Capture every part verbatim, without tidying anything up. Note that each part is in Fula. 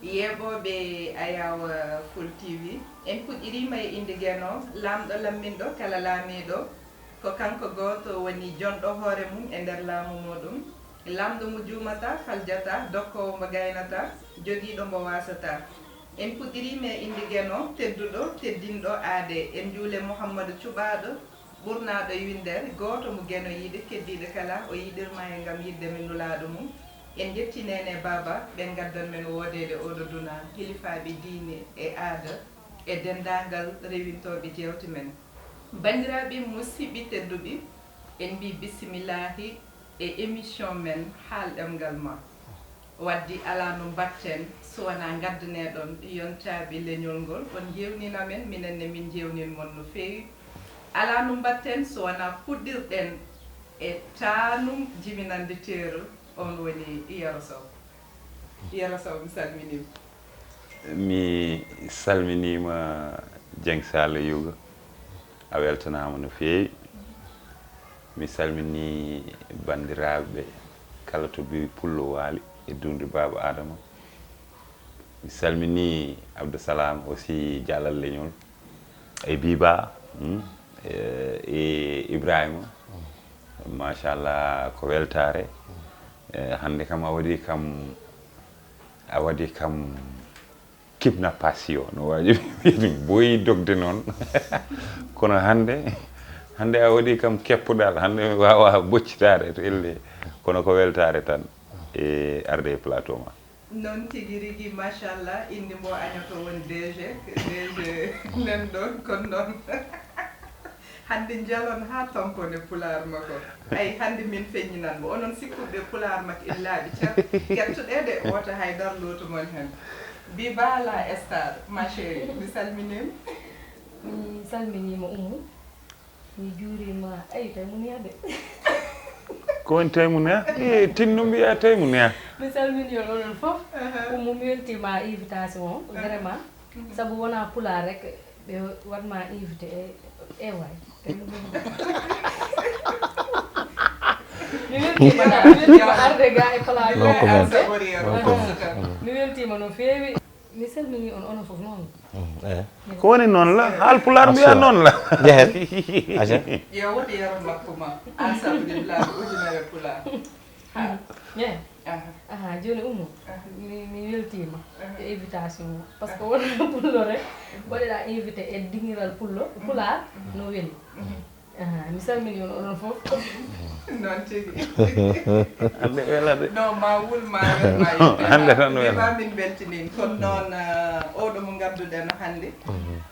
Yeeɓooɓe Ayaw Full T V, en puɗɗiriima e innde Geno, laamɗo lamminɗo kala laamiiɗo. Ko kanko gooto woni jonɗo hoore mum e nder laamu muuɗum, laamɗo mo juumataa, faljataa, dokkoowo mo gaynataa, jogiiɗo mo waasataa. En puɗɗiriima e innde Geno, tedduɗo, teddinɗo aade. En njuule Muhammadu cuɓaaɗo, ɓurnaaɗo e winndere, gooto mo Geno yiɗi, keddiiɗo kala o yiɗirma e ngam yiɗde mi nulaaɗo mum. En njetti Neene Baaba, ɓen ngaddan men woodeede ooɗo duna, hilifaaɓe diine e aada, e denndaangal rewintooɓe jeewte men. Banndiraaɓe musidɓe tedduɓe, en mbii bisimillaahi e émission men Haal Ɗemngal Ma. Waddi alaa no mbaɗten so wonaa ngaddaneɗon yontaaɓe leñol ngol, on njeewniina men, minen ne min njeewnin mon no feewi. Alaa no mbaɗten so wonaa puɗɗirɗen e taanum jibinannde teeru, on woni Yero Sow. Yero Sow, mi salminiima. Mi salminiima Dieng Sala Youga, a weltanaama no feewi. Mi salminii banndiraaɓe kala to Biri Pullo Waali e duunde Baaba Aadama. Mi salminii Abdou Salam aussi, Jaalal Leñol, e Biba, hmm, e, e Ibrahima. Machallah, ko weltaare. E, hannde kam a waɗi kam, a waɗi kam kidnappation, no waaji wiide, boyi dogde noon. Kono hannde, hannde a waɗi kam keppuɗal, hannde mi waawaa boccitaade to elle. Kono ko weltaare tan e arde e plateau ma. Noon tigi rigi, machallah, inde mbo añoto won D G, D G nan ɗoon, kono noon hannde njalon haa tampone pulaar makko. Ay, hannde min feññinan mo. Onon sikkuɓe pulaar makko ina laaɓi cer. Ƴettuɗe de, wota hay dara lootu mon heen. Biba la star, ma chérie, mi salminiima. Mi salminiima Oumou. Mi juuriima. Ay, tey mo neex de. Ko woni tey mo neex? E tinno mbiya tey mo neex. Mi salmini on onon fof. Oumou, mi weltiima invitation o vraiment. Sabu wonaa pulaar rek ɓe waɗ ma invité e e waay. Mi weltiima, mi weltiima arde ga e plateau. No comment? No comment? Mi weltiima no feewi. Mi salminii on onon fof noon. Eeh. Ko woni noon la? Haalpulaar mbiya noon la. Njehen. Aca. Yo woto yaro makko ma. An sabude laabi ujunere pulaar. Ha. Njehen. Aha. Aha, jooni Oumou. Mi mi weltiima e invitation o. Parce que wonaa pullo rek. Mbaɗeɗaa invité e dingiral pullo, pulaar, no weli. Aha, mi salmini on onon fof. Noon tigi. Hannde welade. Non, ma wul ma wel ma yettere. Hannde tan wela. Min beltinin. Kono noon, oɗo mo ngadduɗen hannde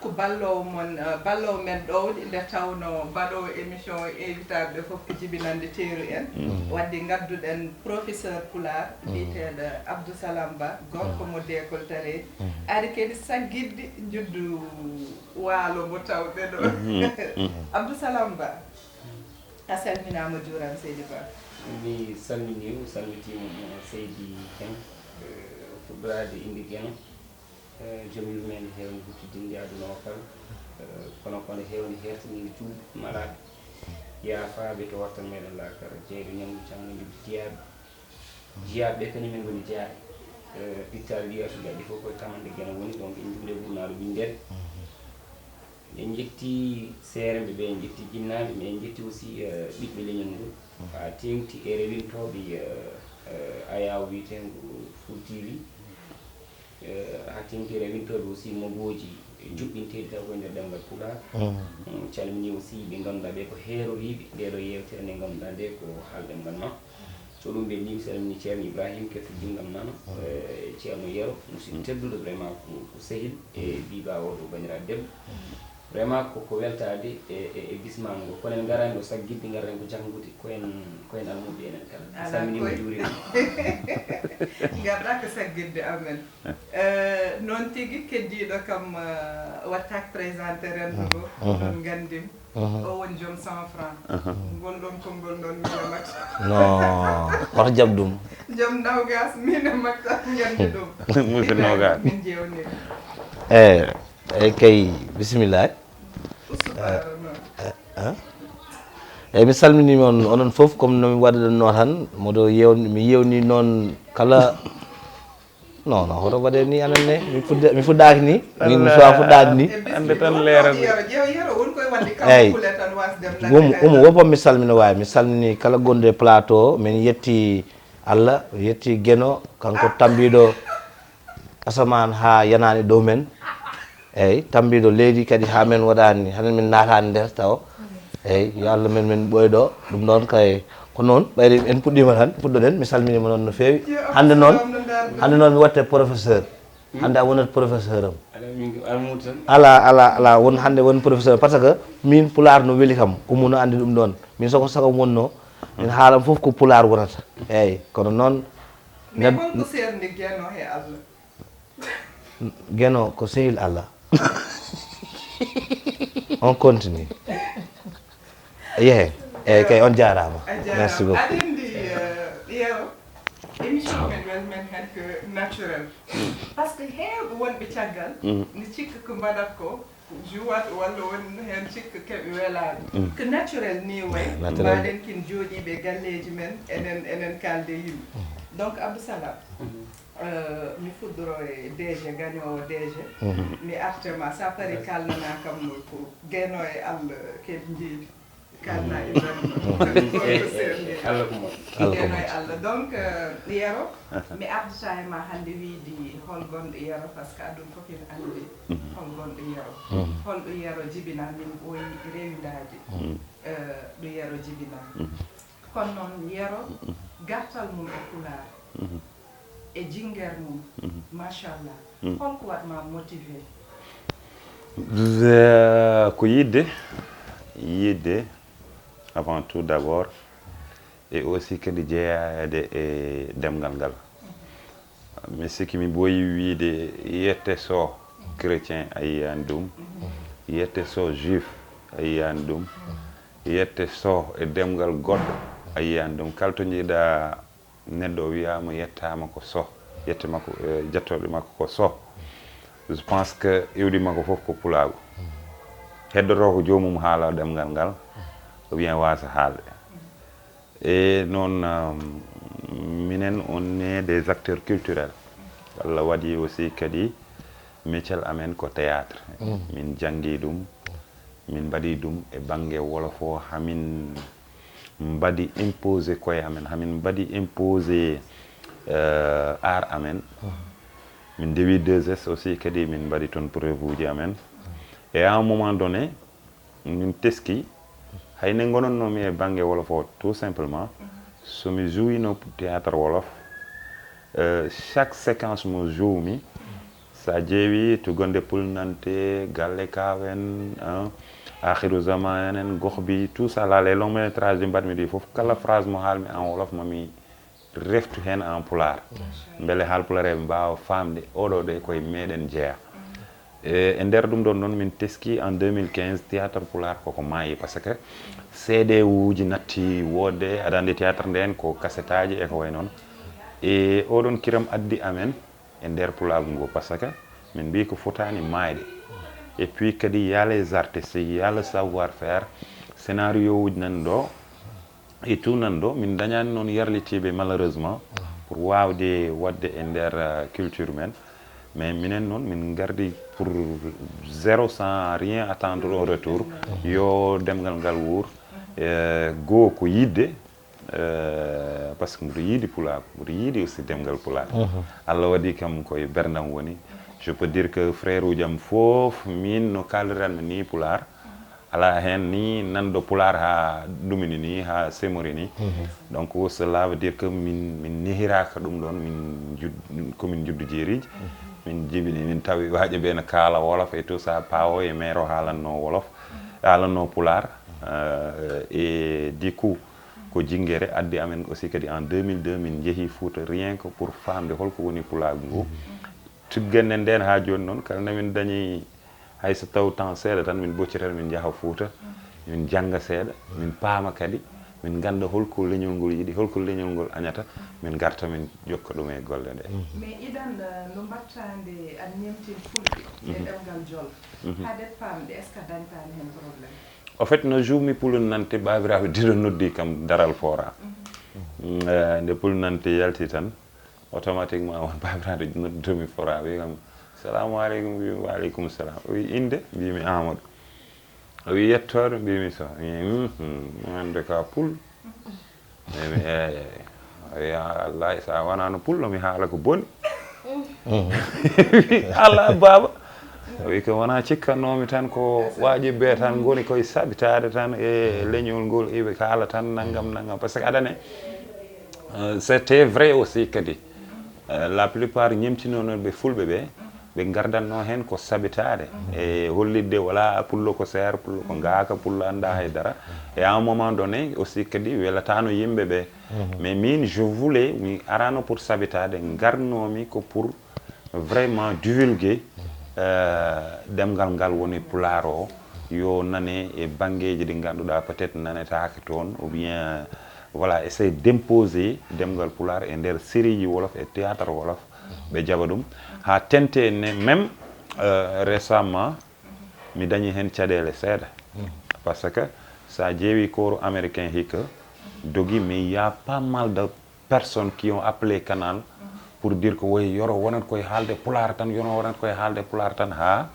ko balloowo mon, balloowo men ɗowdi, nde tawnoo baɗoowo émission o e invitaaɓe ɓe fof ko jibinande teeru en. Wadde ngadduɗen professeur pulaar biyeteeɗo Abdou Salam Ba, gorko mo deekoltareeji, ari kadi saggitde njuddu waalo mo tawɗen o. Abdou Salam Ba, a salminaama, juuraama seydi Ba. Mi salminii, mi salmitiima mo seydi Dieng, fuɗɗoraade innde Geno, joom yurmeende heewde huttidinde aduna o kala, kono ko nde heewde heertaniinde juulɓe malaaɓe, yaafaaɓe to wartal meɗen laakara, jeyɗo ñamdu cammudi jiyaaɓe. Jiyaaɓe ɓee kañum en ngoni jeyaaɓe. Pittaali ɗi arsude ɗi fof koye tamande Geno woni, donc en njuuli e wurnaaɗo winndere. En njetti seeremɓe ɓe, en njetti jinnaaɓe, mais en njetti aussi ɓiɓɓe leñol ngol, haa teeŋti e rewintooɓe Ayaawo wiyeteengo Full T V. Haa teeŋti e rewintooɓe aussi mogooji juɓɓinteeɗi taw koye nder ɗemngal Pulaar. Calminii aussi ɓe ngannduɗaa ɓee ko heeroriiɓe ndeeɗoo yeewtere nde ngannduɗaa nde ko Haal Ɗemngal Ma. So ɗum ɓennii, mi salminii Ceerno Ibrahima, ketto junngo am nano, e Ceerno Yero, musidɗo tedduɗo, vraiment ko ko sehil e Biba, oɗo banndiraaɗo debbo. Vraiment ko ko weltaade e e e bismaagu ngo. Kono en ngaraani ɗo saggitde, ngarɗen ko janngude, ko en ko en almuɓɓe enen kala. Mi salminiima, mi juuriima. Ngarɗaa ko saggitde, amen. Noon tigi, keddiiɗo kam wattaaki présenté renndo ngo, oɗon nganndi mo. O woni joom cent francs. Ngol ɗoon konngol noon, miin e makko. No, hoto jaɓ ɗum. Joom noogaas, miin e makko nganndi ɗum. Musidɗo noogaas. Min njeewnii. Eey, eey kay, bisimilla. Ustu baaro noon. Eey, mi salminiima on onon fof, comme no mi waɗirnoo tan, mboɗo yeew, mi yeewnii noon kala Non, non, hoto waɗe ni amen ne. Mi fudda mi fuddaaki ni. Min mi sowa fuddaade ni. Ande tan leerande. Eyyi. Ɗum ɗum woppa mi salmina wawi mi salmini kala gonde plateau min yetti Allah yetti geno kanko tambiɗo asaman ha yanani dow men. Eyyi tambiɗo leydi kadi ha men waɗani haɗen min natani nder taw. Eyyi yo Allah men min ɓoyɗo ɗum ɗon kay ko noon ɓayri en puɗɗima tan puɗɗoɗen mi salminima noon no fewi. Hande noon hande noon mi watte professeur. Hande a wonat professeur am. Ala ala ala won hande won professeur parce que min pulaar no weli kam umu no andi ɗum ɗon min soko sagam wonno min haalam fof ko pulaar wonata. Eyyi kono noon mais holko serndi geno he allah? Geno ko sehil allah. On continue. Yehe. Eyyi kay on jarama. Merci beaucoup. Aɗa andi yero émission men wel men hen que naturel. Parce que heewɓe wonɓe caggal ne cikka ko mbaɗat ko juwat walla won hen cikka keɓe welaɓe. Que naturel ni way mbaɗen kin jooɗiɓe galleji men enen enen kalde yimɓe. Donc abdousalam, mi fuddoro e dg gañowo dg. Mi artema sa pari kalnana kam ko geno e allah keɓ jiidi kalna ibrahima. Geno e allah donc yero mi ardata e ma hande wiidi hol gonɗo yero par ce que aɗum fof en andi hol gonɗo yero. Holɗo yero jibina min ɓooyi rewindaade. Ɗo yero jibina kono noon yero gartal mum e pulaar e jinger mum machallah holko watma motivé? Ko yidde yidde avant tout d'abord et aussi kadi jeeyaade e demngal ngal. Mi sikki mi boyi wiide yette so chrétien a yiyani ɗum, yette so juif a yiyani ɗum, yette so e demngal goɗɗo a yiyani ɗum kala to njiɗa neɗɗo o wiyama yettama ko so yette makko jettoɗe makko ko so. Je pense que iwdi makko foof ko pulaagu. Heddoto ko joomum haala ɗemngal ngal o wiya wasa haalde. E noon minen on ne des acteurs culturels allah waɗi aussi kadi métier amen ko théâtre. Min janngi ɗum min mbaɗi ɗum e bannge wolof o hamin mbaɗi imposé koye amen hamin mbaɗi imposé art amen. Min ndewi deux s aussi kadi min mbaɗi toon preuve uji amen et à un moment donné min teski hay nde ngonatnomi e bannge wolof o tout simplement somi jouwino théâtre wolof chaque séquence mo jouwmi sa ƴeewi tugonde pulnante galle kawen akhiru zaman en gohbi tout ça là les longs métrages ɗi mbaɗmi ɗi fof kala phrase mo haalmi en wolof mami reftu heen en pulaar mbele haalpulareeɓe mbaawa faamde oɗo ɗe koye meɗen jeeya. E nder ɗum ɗon noon min teski en deux mille quinze théâtre pulaar koko maayi par ce que cd uji natti woodde aɗa anndi théâtre nden ko kasetaji e ko way noon. E oɗon kiram addi amen e nder pulaagu ngu par ce que min mbi ko fotani maayde. Et puis kadi y a les artistes y a le savoir faire scénario uji nan ɗo et tout nan ɗo min dañani noon yarlitiiɓe malheureusement pour waawde waɗde e nder culture men. Mais minen noon min ngardi pour zéro sans rien attendre au retour yo demngal ngal wuur. Goo ko yidde par ce que mboɗo yiidi pulaagu mboɗo yiidi aussi demngal pulaar. Allah waɗi kam koye berndam woni. Je peux dire que frère uji am fof min no kaaliranmi ni pulaar ala heen ni nanɗo pulaar haa ɗumini ni haa semori ni. Donc cela veut dire que min min nehiraka ɗum ɗon min komin juddu jeeriji min jibini min tawi waaƴe ɓe no kaala wolof et tout ça pawo e maire o haalanno wolof haalanno pulaar. Et du coup ko jinngere addi amen aussi kadi en deux mille deux min njehi fouta rien que pour famde holko woni pulaagu ngu. Tugganɗen nden haa jooni noon kala nde min dañi hay so taw temps seeɗa tan min ɓoccitat min njaha fouta min jannga seeɗa min paama kadi min ngannda holko leñol ngol yiɗi holko leñol ngol añata min ngarta min jokka ɗum e golle nde. Mais idan no mbatta nde an nemtin fulɓe e ɗemngal jolof hadet pamde est ce que dañtani hen problème? Au fait no joumi pulunante ɓaabiraaɓe diɗo noddi kam daral fora nde pulunante yalti tan. Automatiquement, on baabiraaɗo noddude mi fora, wi kam, "Salamu aleykum." Mbimi, "Wa aleykum salam." O wi, "Innde?" Mbimi, "Amadou." O wi, "Yettoode?" Mbimi, "So." "Mhm, hannde ka pul." Mbimi, "Eey." O wi, "Ah, wallahi, so a wonano pullo, mi haala ko boni." "Allah, baaba." O wi, "Ko wona cikkannoomi tan ko waajiɓe tan ngoni koye sabitaade tan e leñol ngol, iɓe kaala tan nanngam nanngam." Parce que aɗa andi, euh, c'était vrai aussi kadi. Euh, la plupart ñemtinooɓe fulɓe ɓe, ɓe ngardatno heen ko sabitaade. E hollitde wala pullo ko seer, pullo ko ngaaka, pullo annda hay dara. Et à un moment donné aussi kadi welatano yimɓe ɓe. Mais min, je voulais, mi arano pour sabitaade, ngarnomi ko pour vraiment divulguer, euh, ɗemngal ngal woni pulaar o, yo nane e banngeeji ɗi ngannduɗaa peut-être nanetaake toon, ou bien, voilà, essayer d'imposer ɗemngal pulaar e nder sérieji wolof e théâtre wolof, ɓe jaɓa ɗum. Haa tente ne même, euh, récemment, mi dañi heen caɗeele seeɗa. Parce que so a ƴeewi kooru américain hikka dogi, mais il y a pas mal de personnes qui ont appelé Canal pour dire que woy yoro wonat koye haalde pulaar tan, yoro wonat koye haalde pulaar tan, haa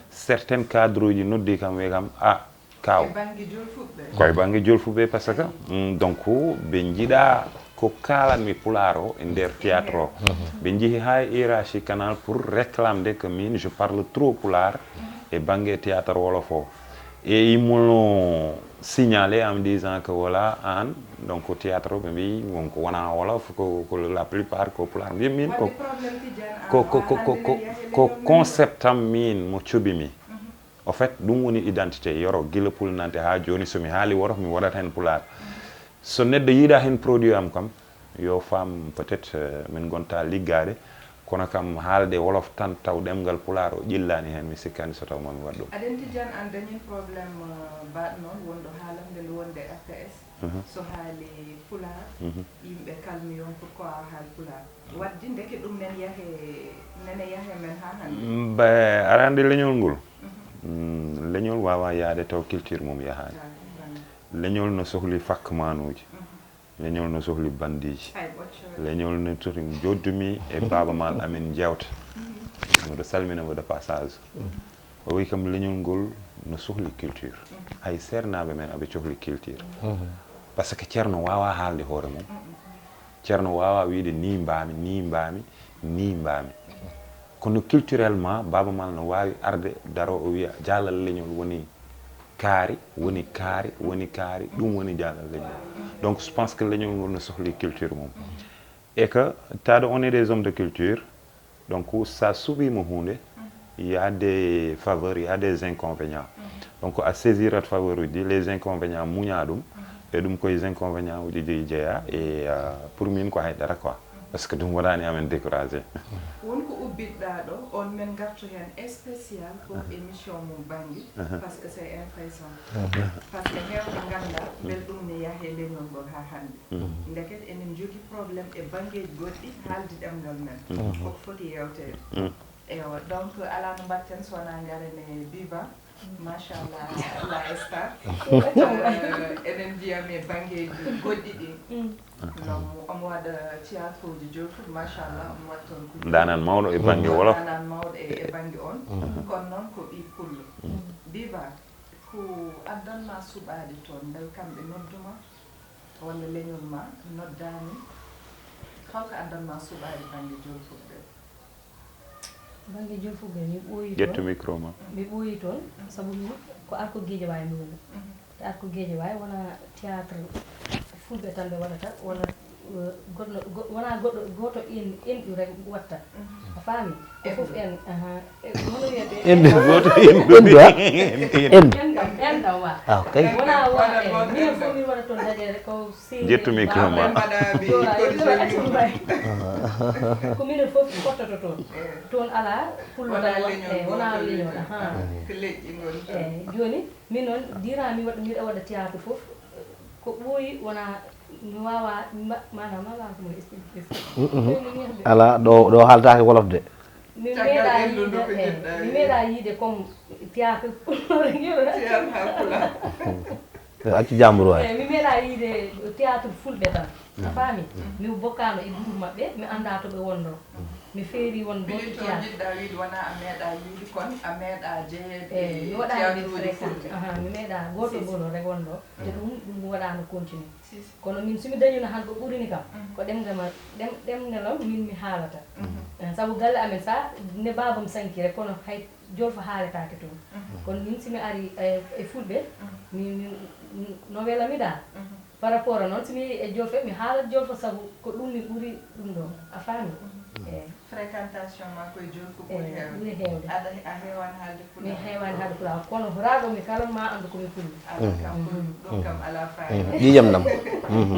certains cadres uji noddi kam, wi kam, "Ah, kaaw." E bannge jolfuɓe. Koye bannge jolfuɓe, parce que, mm, donc, ɓe njiɗa ko kaalanmi pulaar o e nder théâtre o. Ɓe njihi haa e hiérarchie Canal pour réclamde que min, je parle trop pulaar e bannge théâtre wolof o. Et ils m'ont signalé en me disant que voilà, an, donc, théâtre o, ɓe mbi, won ko wona wolof, ko, ko la plupart ko pulaar. Mbi min ko, ko, ko, ko, ko, ko, ko concept am min mo cuɓi mi. Au fait, ɗum woni identité yoro, gila pulnante haa jooni, so mi haali wolof, mi waɗat heen pulaar. So neɗɗo yiɗa heen produit am kam, yo faam peut-être, euh, min ngonta liggaade, kono kam haalde wolof tan taw ɗemngal pulaar o ƴillaani heen, mi sikkaani so taw ma mi waɗ ɗum. Aden Tidiane, an dañin problème, euh, baɗ noon wonɗo haalande nde wonde R T S. Mhm. So haali pulaar, mhm, yimɓe kalmi yon pourquoi a haal pulaar. Waddi ndeke ɗum nen yahe, nene yahe men haa hannde. Mm, ba, aɗa anndi leñol ngol? Mhm. Mm, leñol waawa yahde taw culture mum yahaani. Ah, bana. Leñol no sohli fakmanuuji. Mhm. Leñol no sohli bandiiji. Hay ɓoccoɗe. Leñol no sohli joddumi e Baaba Maal amin Jeewta. Mhm. Mboɗo salmina mo de passage. Mhm. O wi kam leñol ngol no sohli culture. Mhm. Hay seernaaɓe men aɓe cohli culture. Mhm. Parce que ceerno waawa haalde hoore mum. Mhm. Ceerno waawa wiide ni mbaami, ni mbaami, ni mbaami. Kono culturellement, Baaba Maal no waawi arde daro o wiya jaalal leñol woni kaari, woni kaari, woni kaari, ɗum woni jaalal leñol. Donc, je pense que leñol ngol no sohli culture mum. Et que, taade on est des hommes de culture, donc, so a suɓiima huunde, il y a des faveurs, il y a des inconvénients. Donc, a saisirat faveur uji, les inconvénients, muña ɗum, e ɗum koye inconvénients uji ɗi jeya, e, euh, pour min ko haydara quoi. Parce que ɗum waɗani amen découragé. Won ko ubbitɗa ɗo, on men ngartu heen spécial pour émission mum Bannge, parce que c'est intéressant. Parce que heewɓe ngannda mbel ɗum ne yahe leñol ngol haa hannde. Ndeket enen njogii problème e banngeeji goɗɗi haalde ɗemngal men. Koko foti yeewteede. Ewa, donc, alaa no mbaɗten so wonaa ngaren e Biba. Machallah, la star. Euh, enen mbiyam e banngeeji goɗɗi ɗi. Donc, omo waɗa théâtre uji jolfuɓe, machallah, omo waɗa toon ko ndaanaan mawɗo e bannge wolof. Ndaanaan mawɗo e, e bannge on. Kono noon ko ɓii pullo. Biba, ko addanma suɓaade toon, mbel kamɓe nodduma? Walla leñol ma noddaani? Holko addanma suɓaade bannge jolfuɓe? Bannge jolfuɓe, mi ɓooyi toon. Ƴettu micro ma. Mi ɓooyi toon, sabu min ko Arko Guédiawaye mi woni. Te Arko Guédiawaye wona théâtre fulɓe tan ɓe waɗata, wona, eh, goɗɗo, go-, wona goɗɗo, gooto en, enɗu rek watta. A faami? Ko fof en, aha. E, hono wiyete? Enɗu, gooto enɗu. Enɗu, ha? Enɗu. Enɗam, enɗam, wa. Ah, ok. Wona worɓe. Minen fof min waɗa toon daƴere ko seeri. Ƴettu micro ma. Mbaɗa mi corrigé mi. Ko minen fof pottoto toon. Eh. Toon alaa pullo tan wona leñol, aha. Ko leƴƴi ngon toon. Eh, jooni, min noon, diiraa mi waɗa, miɗa waɗa théâtre fof, ko ɓooyi wona mi waawaa, mi ma-, maanaam, mi waawaa ko mi expliquer. Mm, mm. Alaa, ɗo, ɗo haaltaake wolof de. Mi meeɗaa yiide, eh, mi meeɗaa yiide comme théâtre pulaar. Théâtre haa pulaar. Accu jambur waay. Eyi, mi meeɗa yiide théâtre fulɓe tan. A faami? Mi bokkaano e groupe maɓɓe, mi anndaa to ɓe wonno. Mi feeri won Bili to théâtre. Jiɗɗa wiide wona a meeɗa yiide kon a meeɗa jeyeede Eyi, mi waɗaani théâtre uji fréquenté. fulɓe. Aha, mi meeɗa gooto gono rek wonno. Te ɗum ɗum waɗaano continuer. Kono min somi dañino han ko ɓuri ni kam, ko ɗemngal ma- ɗem- ɗemngal am min mi haalata. Eh, sabu galle amen sa ne baabam sanki rek kono hay jolfo haaletaake toon. Kono min somi ari e e fulɓe mi mi no welami dal. Par rapport a noon somi yehi e jolfo mi haalat jolfo sabu ko ɗum mi ɓuri ɗum ɗo a faami. Eyi. Fréquentation ma koye jolfo Eyi, ɓuri heewde. Ɓuri heewde. Aɗa a heewani haalde Mi pulaar. Heewani haalde pulaar kono horaɗo mi kalan ma anndu komi pullo. Aɗa kam pullo ɗum kam alaa fayda. Ƴiƴam ɗam.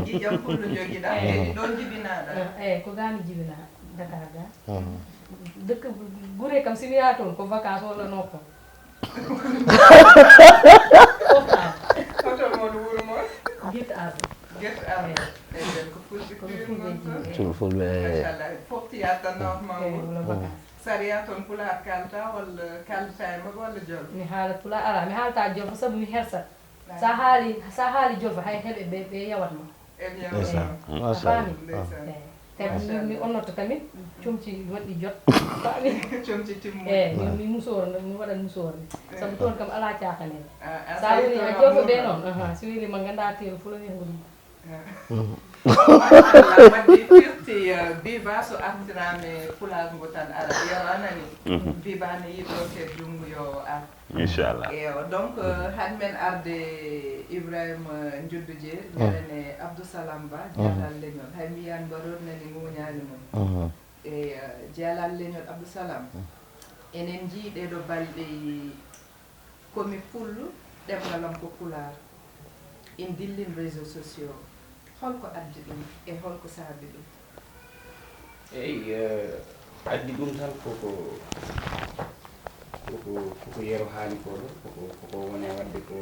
Ƴiƴam pullo jogiɗa kadi ɗon jibinaɗa. Eyi ko ga mi jibina Dakar ga. Dëkk gure kam si mi yaha toon ko vacances walla nokko. Hoto mon wuro mon. Guitte ardo. Guitte ardo. Eɗen ko fulɓe piwin mon toon. Cul fulɓe. Machallah fof tiyata normal Eyi mum. Wala vacances. Sariya toon pulaar kalta walla kaldata e maɓɓe walla jol. Mi haalat pulaar ala mi haalata jolfo sabu mi hersat. Sa haali sa haali jolfo hay heɓe ɓe ɓe yawat ma. Eɓe Ndeysaan. yawma. A faami? Ndeysaan. Eyi. Te mi mi onnotto tamit comci waɗɗi jot. Faami? Comci timmo. Eyi mi mi musoor mi waɗat musoor ni. Sabu toon kam alaa caakanel. A- a Sa tawi woni toon a a jolfo ɓe murna. Noon aha, si weli ma ngannda teeru fula wiyatngo ɗum. Machallah wadde firti eh, biba so artirama e pulaar ngo tan ara yewanani biba ne yiɗo te junngo yo ar Inchallah. Eyo donc eh, han men arde Ibrahima Njodduje ngaren e Abdou Salam Ba jaalal leñol hay mbiyan mbaroɗ nani ŋuñaani mum e eh, jaalal leñol Abdou Salam enen njii ɗeɗo balɗe komi pullo ɗemngal am ko pulaar en dillin réseau sociaux holko addi ɗum e holko saabi ɗum Eyi, addi ɗum tan koko koko koko yero haali ko ɗo koko koko wone wadde ko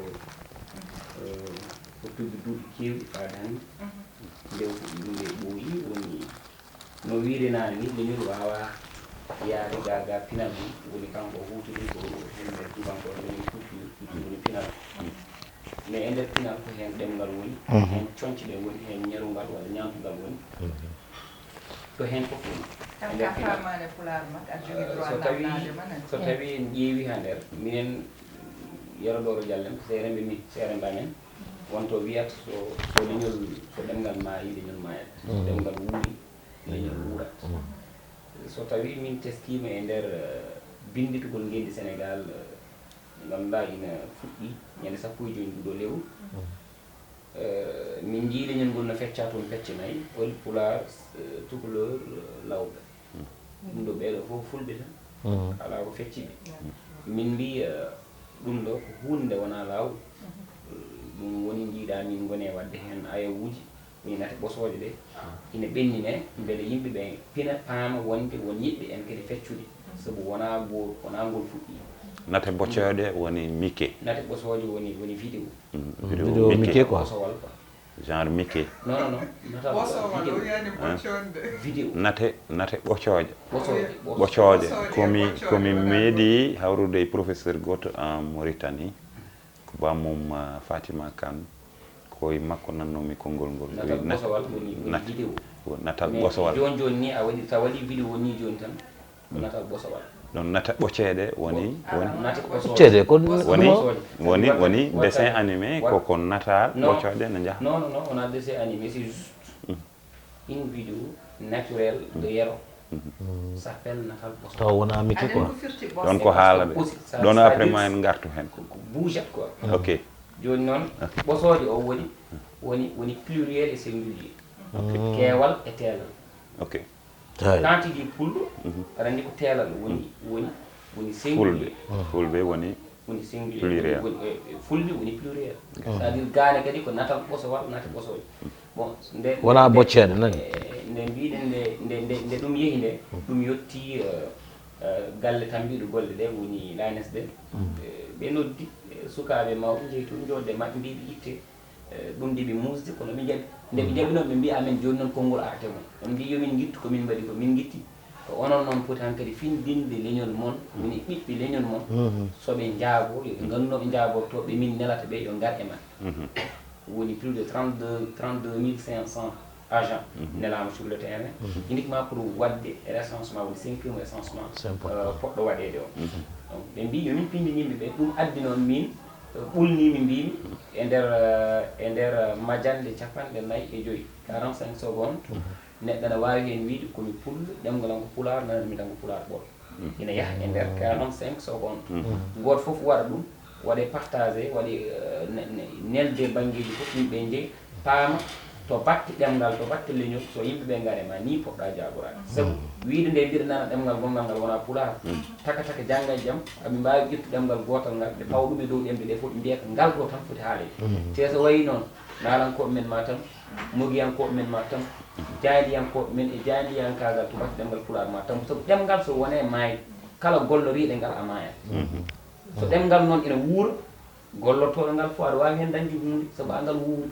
ko tuggi duuɓi keewɗi faade hannde nde o fuɗɗi ɗum nde ɓooyi woni no wiiri naane ni leñol waawa yaade ga ga pinal mum woni kanko o huuti ɗum ko hemɓe tubankooɓe woni culture culture woni pinal mais e nder pinal ko heen ɗemngal woni heen coñce ɗe ngoni heen ñerungal walla ñaamtungal woni ko heen fof woni kam ka faamaade pulaar mak a jogi droit so tawi namnaade ma nan so tawi en ƴeewi ha nder minen yero ɗoro jallen ko seeremɓe min seeremɓe amen wonto wiyata so so leñol ko ɗemngal maayi leñol maayat so ɗemngal wuuri leñol wuurat so tawi min teskima e nder binditugol ngenndi sénégal ngannduɗaa ina fuɗɗi ñande sappo e joyi nduɗo lewru min njii leñol ngol no fecca toon pecce nayi hol pulaar tukuleur lawɓe ɗum ɗo ɓeeɗo fof fulɓe tan alaa ko fecci ɓe min mbi ɗum ɗo ko huunde nde wonaa laawol ɗum woni njiiɗaa min ngone waɗde heen ayawuuji woni nate ɓosooje ɗe ina ɓenni ne mbele yimɓe ɓe pina paama wonde won yiɗɓe en kadi feccude sabu wonaa ngol wonaa ngol fuɗɗi nate boccooje woni mike nate ɓosooje woni woni vidéo vidéo mike quoi ɓosowal quoi genre mike non non non nata ɓosowal o vidéo wiyani ɓocconde nate nate ɓoccooje ɓosooje ɓoccooje komi komi meeɗi hawrude e professeur gooto en Mauritanie ko bammum Fatima Kane ko e makko nannoomi konngol ngol natal ɓosowal woni woni vidéo natal ɓosowal jooni jooni ni a waɗi sa waɗi vidéo ni jooni tan ko natal ɓosowal ɗon nata ɓocceeɗe woni woni nata ɓosowal ceede kon woni woni woni dessin animé koko nata ɓocceeɗe ne njaha non non non wona dessin animé c'est juste une vidéo naturelle de yero s'appelle natal ɓosowal taw wona mike aɗen quoi ko firti ɗon ɓos ko haala ɓe Ça- ɗon ça après veut- ma en ngartu heen ko ko boujat quoi ok jooni noon ɓosooje o woni woni woni pluriel e singulier keewal e teelal ok hay quand tu dis pullo aɗa anndi ko teelal woni woni woni fulɓe singulier fulɓe woni woni singulier Pluriel. Woni- eh, eh, fulɓe woni pluriel c'est à dire gaane kadi ko natal ɓosowal nata ɓosooje bon nde Wona bocceede, nani? Eh, nde mbiɗen nde nde nde nde ɗum yehi nde ɗum yetti eh, eh, galle tambiɗo golle ɗe woni l'A N S D Eh, ɓe noddi eh, sukaaɓe mawɓe njehi toon jooɗde maɓɓe mbiɓe itte eh, ɗum ɗi ɓe muusde kono ɓe jaɓi nde ɓe jaɓi noon ɓe mbi amen jooni noon konngol arate mon on mbi yomin ngittu ko min mbaɗi ko min ngitti ko onon noon poti han kadi findinde leñol mon woni ɓiɓɓe leñol mon soɓe njaabo yoɓe nganndu no ɓe njaaborto ɓe min nelata ɓe yo ngar e maɓɓe Woni plus de trente-deux, trente-deux mille cinq cents agents nelaama sur le terrain, uniquement pour waɗde recensement, woni cinquième recensement, euh, poɗɗo waɗeede o. Donc ɓe mbii yo min pinndin yimɓe ɓe. Ɗum addi noon min, euh, ɓulnii mi, mbiimi e nder, euh, e nder, euh, majannde capanɗe nayi e joyi, quarante-cinq secondes, neɗɗo aɗa waawi heen wiyde ko mi pullo, ɗemngal am ko pulaar, nananmi tan ko pulaar ɓolo. Ina yaha e nder quarante-cinq secondes. Gooto fof waɗa ɗum, waɗe partagé, waɗe, euh, ne- ne- nelde banngeeji fof, yimɓe njeyi, paama to batte ɗemngal, to batte leñol, so yimɓe ɓe ngare ma, nii poɗɗa jaaboraade. Sabu wiyde nde mbiɗa nana ɗemngal gonngal ngal wona pulaar, taka taka jannga e jam, aɓe mbaawi ƴettu ɗemngal gootal ngal, ɓe pawa ɗum e dow ɗemɗe ɗe fof, ɓe mbiya ko ngal ɗo tan foti haaleede. Te so wayi noon, naalankooɓe men Matam, mogiyankooɓe men Matam, jaayndiyankooɓe men e jaayndiyankaagal to batte ɗemngal pulaar Matam, sabu ɗemngal so wonii e maayde, kala golloriiɗo ngal a maayat. So ɗemngal noon ina wuura, gollortooɗo ngal fof aɗa waawi heen dañde huunde, sabu angal wuuri.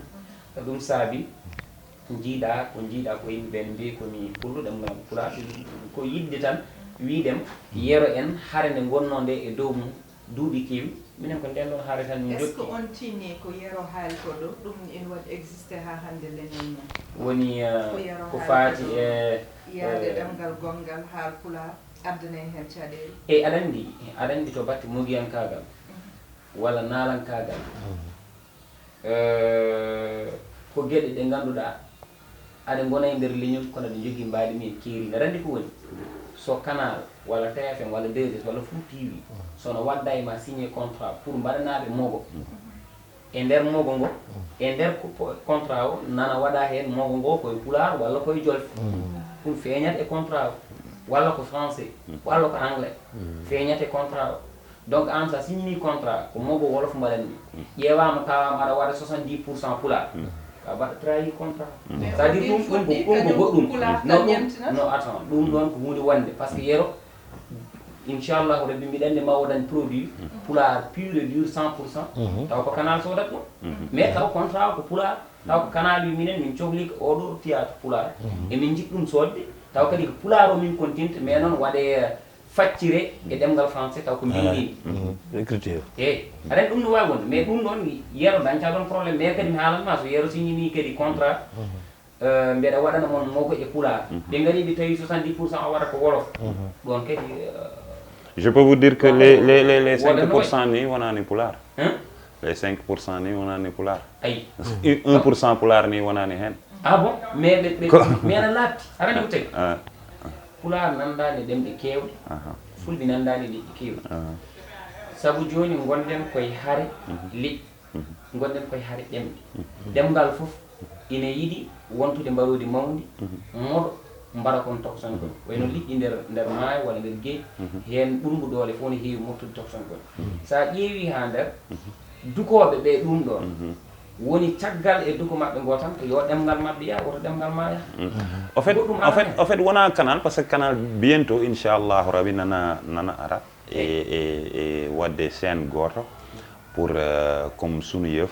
Ko ɗum saabi njiiɗa ko njiiɗa ko yimɓe ɓe mbiyi ko mi pullo, ɗemngal am ko pulaar, ko yiɗde tan wiydem Yero en hare nde ngonnoo nde e dow mum duuɓi keewi, minen ko ndeen ɗoon hare tan min njokki. Est-ce que on tinni ko Yero haali ko ɗo, ɗum ina waɗi existé haa hannde leñol men? Woni, euh, ko Yero ko haali faati ko ɗo, e, yaade, euh, ɗemngal gonngal, haal pulaar, addana en heen caɗeele? Eyi, aɗa anndi, aɗa anndi to batte mogiyankaagal walla naalankaagal, euh, ko geɗe ɗe ngannduɗaa aɗe ngona e nder leñol, kono aɗe njogii mbaadi mum en keeriindi. Aɗa anndi ko woni? So Canal walla T F M walla deux S walla Full T V, so no wadda e ma signé contrat pour mbaɗanaaɓe mogo, e nder mogo ngo, e nder ko po- contrat o, nana waɗa heen mogo ngo koye pulaar walla koye jolfe. Ɗum feeñat e contrat o, walla ko français, walla ko anglais, feeñat e contrat o. Donc, aan so a signini contrat, ko mogo wolof mbaɗanmi. Ƴeewaama, tawaama aɗa waɗa soixante-dix pour cent pulaar, a mbaɗa trahi contrat. C'est-à-dire, ɗum ɗum ko ɗum ko goɗɗum. Non, ɗum, non, attends, ɗum ɗoon ko huunde wonde, parce que Yero, inchallahu rabbi, mbiɗa anndi ma wodan produit pulaar pur et dur, cent pour cent, taw ko Canal soodat ɗum. Mais taw contrat o ko pulaar, taw ko Canal wi minen min cohli ko oɗo théâtre pulaar, emin njiɗi ɗum soodde, taw kadi ko pulaar o min kontinta, mais noon waɗe faccire e ɗemngal français taw ko mbinndin. Écriture. Eyi, aɗa anndi ɗum no waawi wonde, mais ɗum ɗoon Yero dañca ɗoon problème, mais kadi mi haalan ma, so Yero signini kadi contrat, euh, mbeɗa waɗana mon mogo e pulaar. Ɓe ngari ɓe tawi soixante-dix pour cent o waɗa ko wolof. Ɗoon kadi, euh, je peux vous dire que les, les, les, les cinq pour cent ni wonaani pulaar. Hein? Les cinq pour cent ni wonaani pulaar. Ayi. Un pour cent pulaar ni wonaani heen. Ah bon? Mais ɓe, ɓe, mais ana laaɓti. Aɗa anndi ko tagi? Ah. Pulaar nanndaani e ɗemɗe keewɗe. Aha. Fulɓe nanndaani e leƴƴi keewɗi. Aha. Sabu jooni ngonɗen koye hare leƴƴi. Ngonɗen koye hare ɗemɗe. Ɗemngal fof ina yiɗi wontude mbaroodi mawndi, moɗo mbara kon tokosangol. Wayno liƴƴi nder, nder maayo walla nder geej, heen ɓurngu doole fof ne heewi moftude tokosangol. So a ƴeewi haa nder, dukooɓe ɓe ɗum ɗoon woni caggal e duko maɓɓe ngoo tan, ko yo ɗemngal maɓɓe yah, woto ɗemngal ma yah. Au fait, au fait, au fait, wonaa Canal, parce que Canal bientôt, inchallahu rabi, nana, nana ara e, e, e waɗde chaîne gooto pour, euh, comme sunu yëf,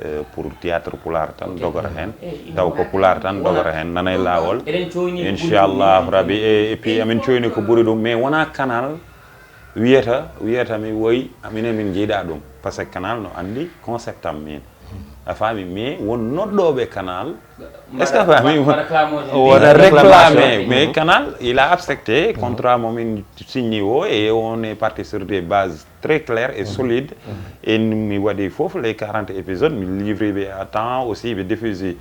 euh, pour théâtre pulaar tan dogata heen. Taw ko pulaar tan dogata heen, nana e laawol. Inchallahu rabi, e, et puis amin coyni ko ɓuri ɗum, mais wonaa Canal wiyata, wiyata mi woy, minen min njiɗaa ɗum. Parce que Canal no anndi concept am min. A faami, mais won noddooɓe Canal. Est-ce que a faami? Waɗa réclamé, mais Canal, il a accepté contrat mo min signi o, et on est parti sur des bases très claires et solides. Et mi waɗi fof les quarante épisodes, mi livri ɓe à temps aussi, ɓe diffusé.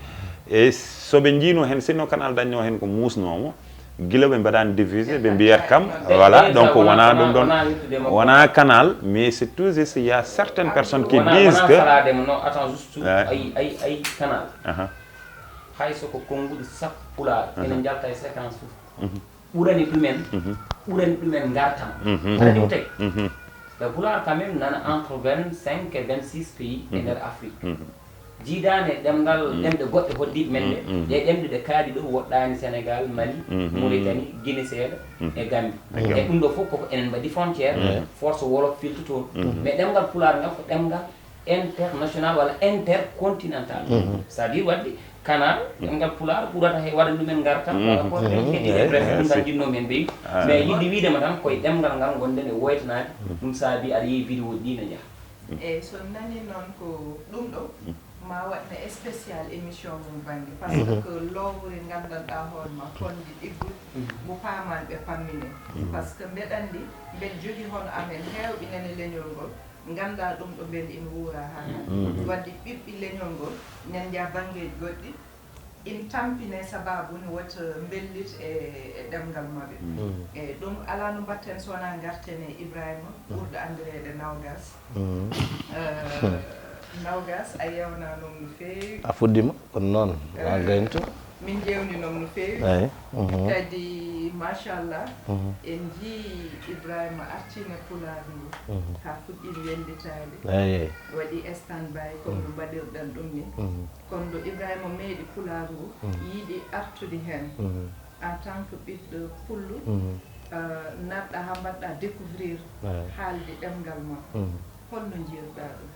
Et so ɓe njiino heen, sinno Canal dañno heen ko muusnoomo, gila ɓe mbaɗaani diffusé, ɓe mbiyat kam, voilà, donc wonaa ɗum ɗoon, wonaa Canal, mais c'est tout juste, il y a certaines personnes qui disent que, falaade mo, non, attends, juste, ayi, ayi, ayi, Canal. Aha. Hay so ko konnguɗi sappo pulaar, ene njalta e séquence fof. Ɓurani ɗumen, ɓurani ɗumen ngartam. Aɗa anndi ko tagi? Ɓe pulaar quand même nana entre vingt-cinq et vingt-six pays e nder Afrique. Jiidaani e ɗemngal, ɗemɗe goɗɗe hoɗdiiɓe men ɗe, ɗe ɗemɗe ɗe kaaɗi ɗo woɗɗaani Sénégal, Mali, Mauritanie, Guinée seeɗa, e Gambie. E ɗum ɗo fof koko enen mbaɗi frontière, force wolof filta toon. Mais ɗemngal pulaar ngal ko ɗemngal international walla intercontinental. C'est-à-dire waɗde Canal, ɗemngal pulaar ɓurata he waɗande ɗumen ngartam, walla ko ɗum tan jinnoomi heen ɓe. Mais yiɗde wiide ma tan koye ɗemngal ngal ngonɗen e woytanaade, ɗum saabi aɗa yeeyi vidéo ɗi ne njaha. Eyi, so nani noon ko ɗum ɗo, Ma waɗne spécial émission mum bannge, par ce que lowre nganndanɗaa hoore ma, honde ɗiggude, mo paamaani ɓe pammine. Par ce que mbeɗa anndi, mbeɗa jogi hono amen heewɓe nene leñol ngol, nganndaa ɗum ɗo mbeli ina wuura haa hannde. Wadde ɓiɓɓe leñol ngol, nen njaha banngeeji goɗɗi, in tampine sababu ne wota mbellit e, e ɗemngal maɓɓe. E ɗum alaa no mbatten so wonaa ngarten e Ibrahima, ɓurɗo anndireede Nawgas. Eh, Nawgas, a yewnaa noon no feewi. A fuɗɗiima, kono noon, ma gaynto. Min jewni noon no feewi. Eyi. Kadi, machallah, en njii Ibrahima artiine pulaar ngu. Haa fuɗɗiima wellitaade. Eyi, eyi. Waɗi stand by, comme no mbaɗirɗen ɗum ni. Kono ɗo Ibrahima meeɗi pulaar ngu, yiɗi artude heen. En tant que ɓiɗɗo pullo, eh, naatɗa haa mbaɗɗa découvrir haalde ɗemngal ma. Holno njiyirɗa ɗum?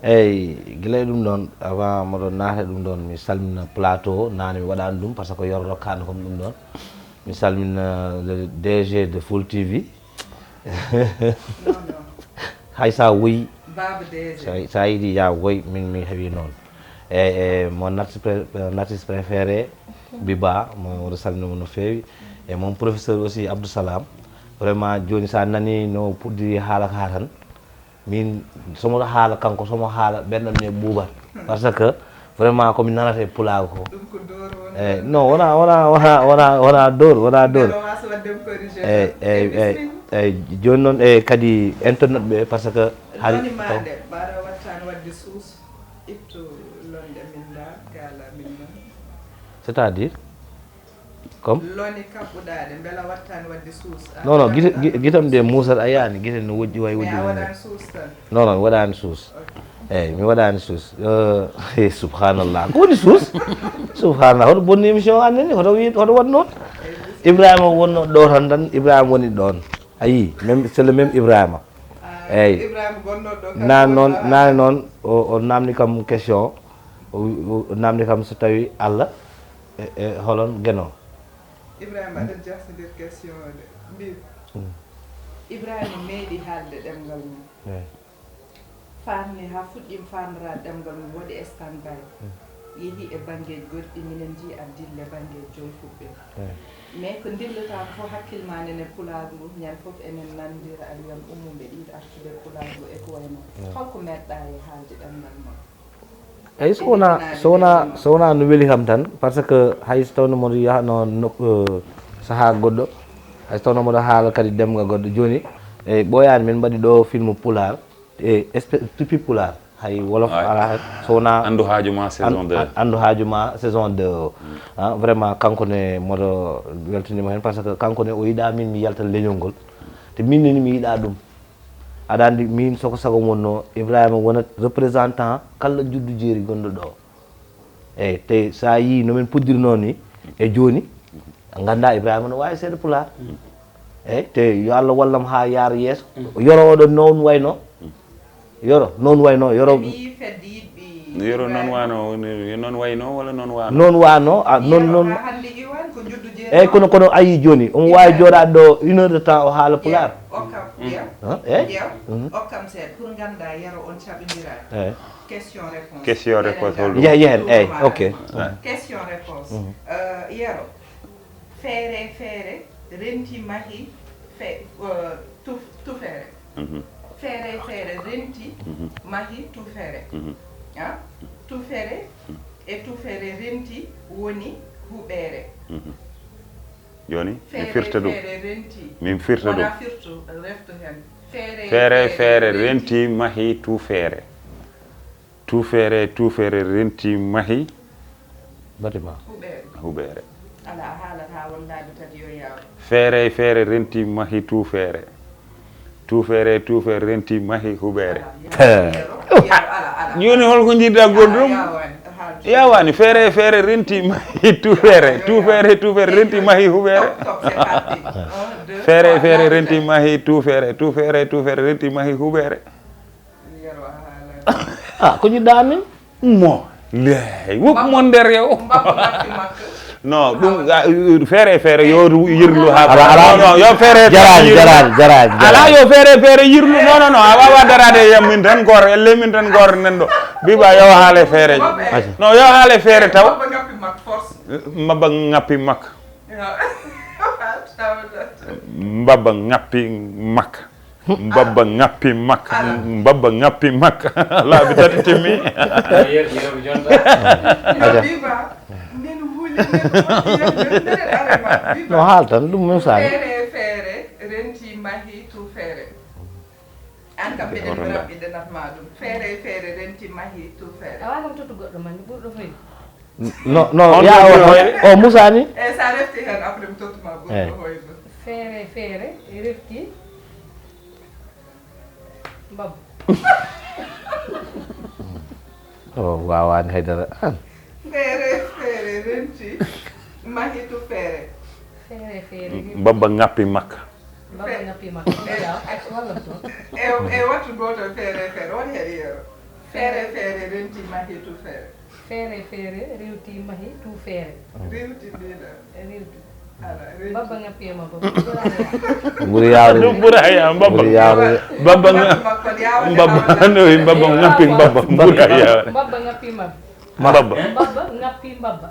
Eyi, gila e ɗum ɗoon, avant moɗon naata e ɗum ɗoon, mi salmina plateau, naane mi waɗaani ɗum, par ce que Yoro rokkaani kam ɗum ɗoon. Mi salmina le D G de Full T V. Non, non. Hay so a woyi, Baba D J. So a, so a yiɗi ya woy, min mi heɓi noon. E, e mon artiste pré-, mon artiste préféré, Biba, mo, oɗo salmina mo no feewi. E mon professeur aussi, Abdou Salam. Vraiment, jooni so a nani no puɗɗiri haala ka tan, min somo haala kanko, somo haala ɓenɗam ne ɓuuɓat. Par ce que vraiment ko mi nanata e pulaagu ko. Ɗum ko dóor woni. Eyi, non, wona, wona, wona, wona, wona dóor, wona dóor. Mbeɗa waasa waɗde mi corrigé. Eyi, eyi, eyi, eyi, jooni noon, e kadi internet ɓe, par ce que hari londe ma nde, mbaɗa wattaani waɗde suus, ittu londe min nda, gaala min nda. C'est-à-dire? Comme? Lone kaɓɓuɗaa ɗe, mbela wattaani waɗde suus? Non, non, gite, gi-, gitam ɗe muusat a yaani, gite no woƴƴi way woƴƴi. Mais a waɗaani suus tan? Non, non, mi waɗaani suus. Ok. Eyi, mi waɗaani suus. Euh, eh, subhanallah. Ko woni suus? Subhanallah. Hoto bonni émission o annene? Hoto wi-, hoto waɗ noon? Ibrahima wonno ɗo tan, tan Ibrahima woni ɗoon. A yii, même, c'est le même Ibrahima. Ah, eyi. Ibrahima gonno ɗo kam. Naan noon, naan noon, o, o namni kam question, o, o, o namni kam so tawi Allah e, e holon geno. Ibrahima, aɗa jasndir question o de. Mbir. Mm. Ibrahima meeɗi haalde ɗemngal mum. Eyi. Faamni haa fuɗɗiima faamnoraade ɗemngal mum, waɗi stand by. Mm. Yehi e banngeeji goɗɗi, minen njii aɗa dille banngeeji Jolfuɓe. Eyi. Mais ko ndillotaa ko fof hakkille ma nene pulaar ngu, ñande fof enen nanndira aɗa wiyam ummo mbeɗa yiɗi artude pulaar ngu e ko wayi noon. Eyi. Holko meeɗɗaa e haalde ɗemngal ma? Eyi, so wonaa, so wonaa, so wonaa no weli kam tan, par ce que hay so tawno mboɗo yahno nokku, eh, sahaa goɗɗo, hay so tawno mboɗo haala kadi ɗemngal goɗɗo. Jooni, eyi, ɓooyaani min mbaɗi ɗo film pulaar, e espe-, tupi pulaar, hay wolof alaa heen, so wonaa Anndu Haaju Ma saison deux. An-, Anndu Haaju Ma saison deux o. Mm. Ah, vraiment, kanko ne mboɗo weltaniima heen, par ce que kanko ne o yiɗaa min mi yalta leñol ngol. Te min ne mi yiɗaa ɗum. Aɗa anndi, min soko sago wonno Ibrahima wonat représentant kala juddu jeeri gonɗo ɗo. Eyi, te so a yii no min puddirnoo ni e jooni, a nganndaa Ibrahima no waawi seeɗa pulaar. Eyi, te yo Allah wallam haa yaara yeeso. Yoro oɗo noon wayno. Yoro, noon wayno, Yoro. Mi yii fedde yiɗɓe Yoro noon Ibrahima. Wano, yo noon wayno walla noon wano? Noon wano, a, noon, Yoro noon. Haa hannde iwan ko juddu jeeri. Eyi, kono, kono a yii jooni, omo waawi jooɗaade ɗo une heure de temps o haala pulaar. Okkam, ƴeew. Eyi? Ƴeew, okkam seeɗa, pour ngannda Yero on caɓindiraani. Eyi. Question réponse. Question réponse, holɗum? Yehen, yehen, eyi, ok. Question réponse. Mhm. Euh, Yero, feere, feere, renti, mahi, fe-, euh, tuf-, tufere. Mhm. Feere, feere, renti, mahi, tufere. Mhm. Ah? Tufere e tufere renti woni huɓeere. Mhm. Jooni, mi firta ɗum. Feere, feere, renti. Min firta ɗum. Wona firtu, reftu heen. Feere, feere, feere, renti, mahi, tufere. Tufere, tufere, renti, mahi. Bâtiment. Huɓeere. Huɓeere. Alaa, haalat haa won laabi tati yo yaaw. Feere, feere, renti, mahi, tufere. Tufere, tufere, renti, mahi, huɓeere. Alaa, yaaw, yaaw, alaa, alaa. Jooni, holko njiɗɗa goɗɗum? Alaa, yaawaani, haal. Yaawaani, feere, feere, renti, mahi, tufere. Tufere, tufere, renti, mahi, huɓeere. Top, top, c'est parti. Un, deux, trois, feere, feere, renti, mahi, tufere. Tufere, tufere, renti, mahi, huɓeere. Yero a haalaani. Ah, ko jiɗɗa min? Mo, ley, woppu mon nder yo. Mbabbu nafti makko. Non, ɗum, ah, feere e feere, yo yirlu haa Ala, ala. Non, non, yo feere e feere Jaraani, yirlu. jaraani, jaraani, Ala, jaraani. Yo feere e feere yirlu. Non, non, non, a waawaa daraade e yam, min tan goor, elle min tan goor nan ɗo. Biba, yo haale feere. Non, yo haale feere taw. Mbabba ŋappi makka. Mbabba ŋappi makka. Mbabba ŋappi makka. Mbabba ŋappi makka. Laabi tati timmi. No haal tan, ɗum min saami. Feere feere renti mahi tu feere. An kam mbiɗen raɓɓiɗe nafma ɗum. Feere feere renti mahi tu feere. A waawam totu goɗɗo man, ɓurɗo hoyde. No, no, ya o o musani. E sa refti hen après mi tottuma ɓurɗo hoyde. Feere feere refti mbabba. O wawani haydara an. Feere feere renti mahi tu feere. Feere feere. Mbabba ngappi makka. Mbabba ngappi makka. Walla to. E e wattu goto feere feere woni heɗi yero. Feere feere renti mahi tu feere. Feere feere rewti mahi tu feere. Rewti mbiɗa. Rewti. Mbabba ngappi e mabba. Ɓuri yawde. Ɗum ɓuri yawde. Mbabba nga mbabba no wi mbabba ngappi mbabba ɓuri yawde. Mbabba ngappi mbabba. Mbabba. Mbabba ngappi mbabba.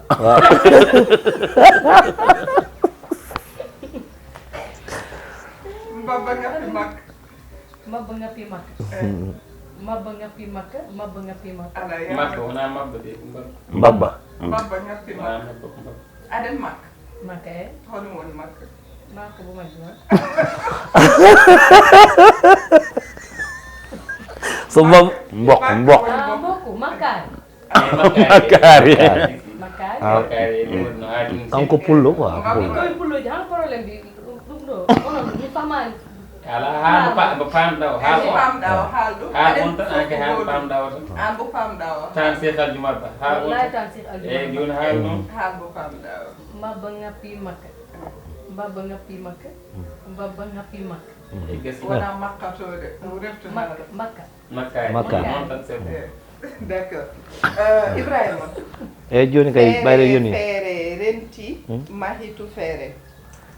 Mbabba ngappi makka. Mbabba ngappi makka. Mbabba ngappi makka, mbabba ngappi makka. Ala ya. Makka wona mabba de ko mbabba. Mbabba. Mbabba ngappi makka. Mbabba ko mbabba. Aden makka. Makka e. Hono woni makka. Makka bo majji ma. So mbab mbok mbok. Ah, mbokku makkaari. Makkaari. Makkaari. Kanko pullo quoi. Pullo. Koye pulloji han problème bi ɗum ɗo onon mi famani. Ala ha mo pa mo pamɗa o ha on pamɗa o haal ɗum ha on tan ake ha pamɗa o tan an bo pamɗa o tan seekalji mabba ha on wallahi tan seekalji e joni ha ɗum ha bo pamɗa o mbabba ngappi makka mbabba ngappi makka mbabba ngappi makka wona makka to de ɗum reftu makka makka makka on tan c'est bon D'accord. Euh, Ibrahima. Eyyi, joni kay ɓayre yoni. Feere renti mahi tu feere.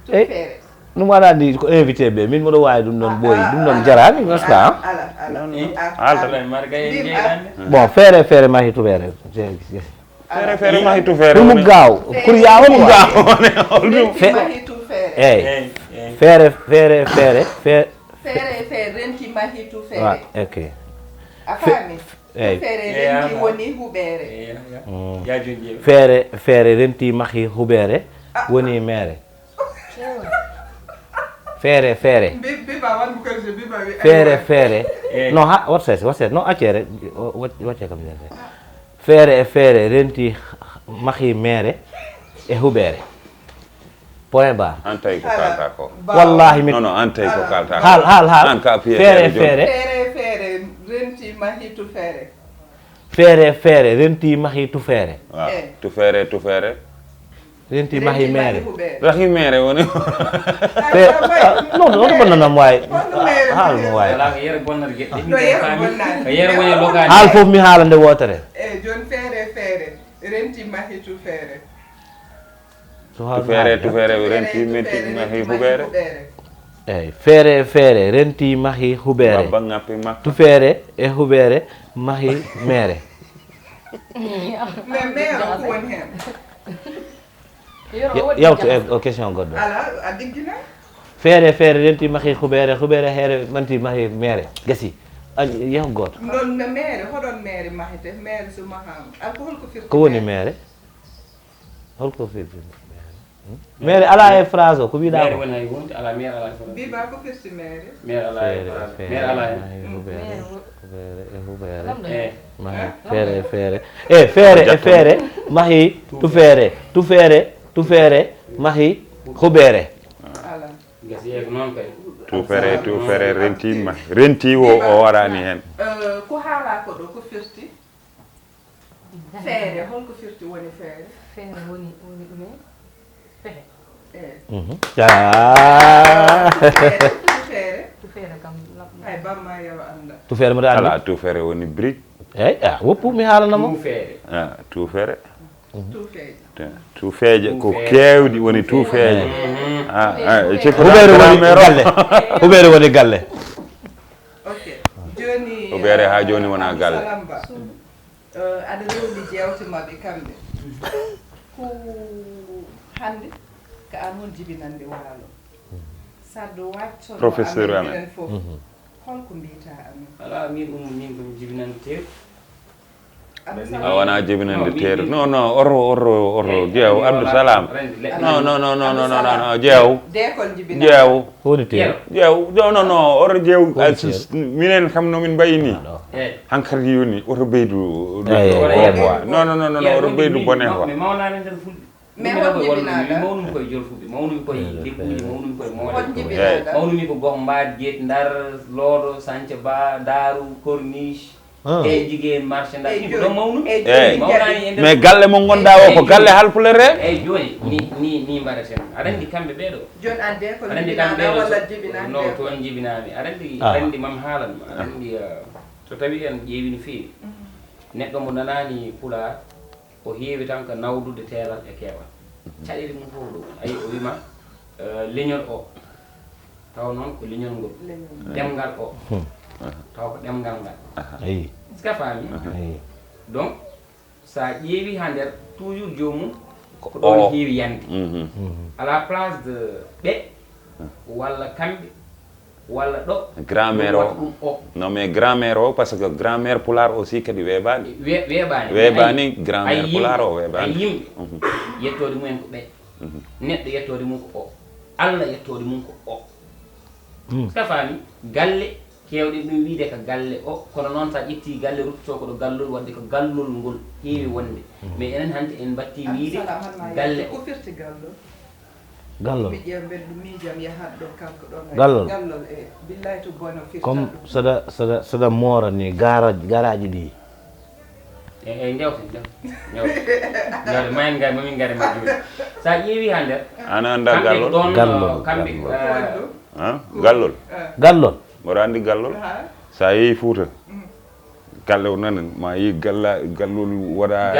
Tu feere. Ɗum aɗa andi ko invité ɓe min mboɗo wawi ɗum ɗon ɓooyi ɗum ɗon jarani n'est-ce pas? Ala ala. Alta marga en jeeyani. Bon, feere feere mahi tu feere. Feere feere mahi tu feere. Ɗum gaaw pour yawon gaaw. Mahi tu feere. Eyyi. Feere feere feere feere. Feere feere renti mahi tu feere. Ok. A faami? Eey. Feere renti woni huɓeere. Feere feere renti mahi huɓeere woni meere. Feere feere. Feere feere. No ha what's that? What's that? No accere wacce kam. Feere e feere renti mahi meere e huɓeere. Point barre. An tawi ko kalta ko. Wallahi min. Non non an tawi ko kalta ko. Hal hal hal. An ka piye. Fere fere. Fere fere renti mahi tu fere. Fere fere renti mahi tu fere. Tu fere tu fere. Renti mahi mere. Rahi mere woni. Non non non non way. Hal mo way. Ala yere bonnar gedde. Yere woni lokani. Hal fof mi halande wotere. E jon fere fere renti mahi tu fere. Tufeere, tufeere, renti, menti, mahi, huɓeere. Eey, feere, feere, renti, mahi, huɓeere. Mbabba ŋappi makka. Tufeere e huɓeere, mahi, meere. Mais meere ko woni heen? Yawtu e o question goɗɗo. Ala, a diggina. Feere, feere, renti, mahi, huɓeere, huɓeere, heere, manti, mahi, meere. Gasi. Yeho gooto. Noon no meere, hoɗon meere mahete? Meere so mahaama. Alko holko firti? Ko woni meere? Holko firti mere? Mere ala e phrase o ko wiɗa ko? Mere woni hay wonde ala mere ala e phrase. Biba ko firti mere? Mere ala e phrase. Mere ala e. Mere e huɓere. Mahi feere e feere. E feere e feere. Mahi tufeere. Tufeere. Tufeere. Mahi huɓere. Ala. Tufere tufere renti ma renti o o warani hen. Ko haala ko ɗo ko firti? Feere, holko firti woni feere? Feere woni woni ɗume? Pehe. Eyi. Feere. Tufeere kam. Ay bamma yawa annda. Tufeere mboɗo anndi. Ala tufeere woni brique. Eyi a woppu mi haalanamo. Tufeere. Tufeere. Tuufeeje. Tuufeeje ko keewɗi woni tuufeeje. Huɓeere woni galle. Huɓeere woni galle. Ok. Jooni huɓeere haa jooni wona galle. Aɗa rewni jeewte maɓɓe kamɓe. Ko hannde ka an won jibinande waalo. Saɗo waɗ professeur amen. Holko mbiyta amen? Ala min ɗum min ɗum jibinande teeru. A wona jibinande teeru. Non, non, oro oro oro jeew Abdou Salam. Non, non, non, non, non, non, non, jeew. Jeew. Woni teeru. Jeew. Non, non, non, oro jeew. Minen kam no min mbayi ni. Hankadi yoni oto ɓeydu. Non, non, non, non, oto ɓeydu bone quoi. Mais hol jibinaɗa? Mawnumi koye jolfuɓe, mawnumi koye debbuji, mawnumi koye moole. Mawnumi ko gox mbaaj geet ndar looɗo sanca ba daaru corniche. E jigeen marché ndar ɗum ɗo mawnumi. Mawnani e nder mais galle mo gonɗa o ko galle halpulere. Eyyi joni ni ni ni mbaɗaten aɗa andi kamɓe ɓeeɗo. Joni an de ko aɗa andi kamɓe ɓeeɗo walla jibinaɗa no toon jibinami aɗa andi aɗa andi mam haalan ma aɗa andi. So tawi en ƴeewi no feewi neɗɗo mo nanani pulaar. O heewi tan ko nawdude teelal e keewal. Caɗeele mum fof ɗo woni. Ayi o wima leñol o taw noon ko leñol ngol. Ɗemngal o taw ko ɗemngal ngal. Est-ce que a faami? Donc so a ƴeewi ha nder toujours joomum ko ɗon heewi yande. À la place de ɓe walla kamɓe walla ɗo grammaire o. Non mais grammaire o parce que grammaire pulaar aussi kadi weeɓaani. Weeɓaani weeɓaani grammaire pulaar o weeɓaani. Yimɓe yettoode mumen ko ɓe neɗɗo yettoode mum ko o Allah yettoode mum ko o. Est-ce que a faami? Galle keewɗe ɗum wiide ka galle o kono noon sa ƴetti galle ruttoto ko ɗo gallol wadde ko gallol ngol heewi wonde. Mais enen hannde en mbatti wiide galle o. Gallol. Gallol e billay to bono firta comme saɗa saɗa saɗa moora ni garaaji garaaji ɗi. Eyyi eyyi jawte jawte jawte jawte ma en gari mamin gari majjude. Sa ƴeewi ha nder ana anda gallol. Gallol. Gallol. Mboɗo andi gallol. Sa yeehi Fuuta galle o nana ma yi galla gallol waɗa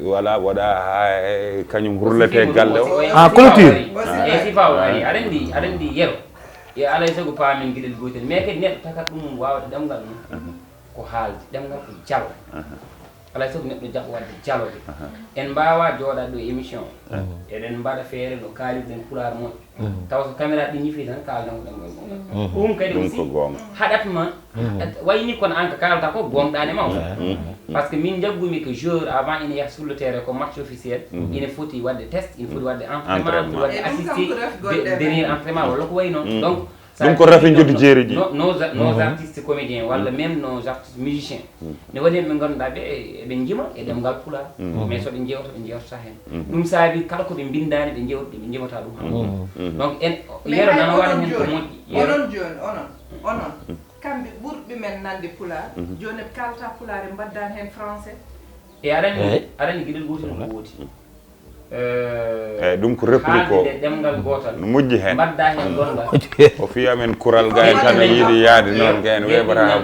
wala waɗa ha kañum hurlete galle o. Ah clôture. E sifa o ari aɗa andi aɗa andi yero e alay sago paamen gueɗel gotel mais kadi neɗɗo takat ɗum wawde ɗemgal mum ko haalde ɗemgal ko jalo. Alay sago neɗɗo jaɓa wadde jaloɓe en mbawa jooɗade ɗo émission eɗen mbaɗa feere no kaalirɗen pulaar moƴƴo. Taw so caméra ɗi ñifi tan kaldan ko ɗemgal mum ɗum kadi aussi haɗatma. Wayni kono an ko kalata ko gonɗani ma. Parce que min jaggumi ko joueur avant ina yaha sur le terrain ko match officiel ina foti wadde test ina foti wadde entraînement ina foti wadde assisté dernier entraînement walla ko wayi noon donc ɗum ko rafi joddi jeeri ji nos artistes comédien walla même nos artistes musicien ne waɗi ɓe ngannduɗaa ɓe eɓe njima e ɗemngal pulaar mais so ɓe njewta ɓe njewtata heen ɗum saabi kala ko ɓe mbindaani ɓe njewta ɓe njimata ɗum han donc en yero nana waɗa heen ko moƴƴi onon jooni onon onon kamɓe ɓurɓe men nande pulaar jooni ɓe kalata pulaar ɓe mbaddani heen français e aɗani aɗani giɗel gootel ko woodi eyyi ɗum ko réplique o ɗemngal gootal no moƴƴi heen mbaɗda heen gongal o fiya men kural ga en tan yiiɗi yaade noon ga en weeɓata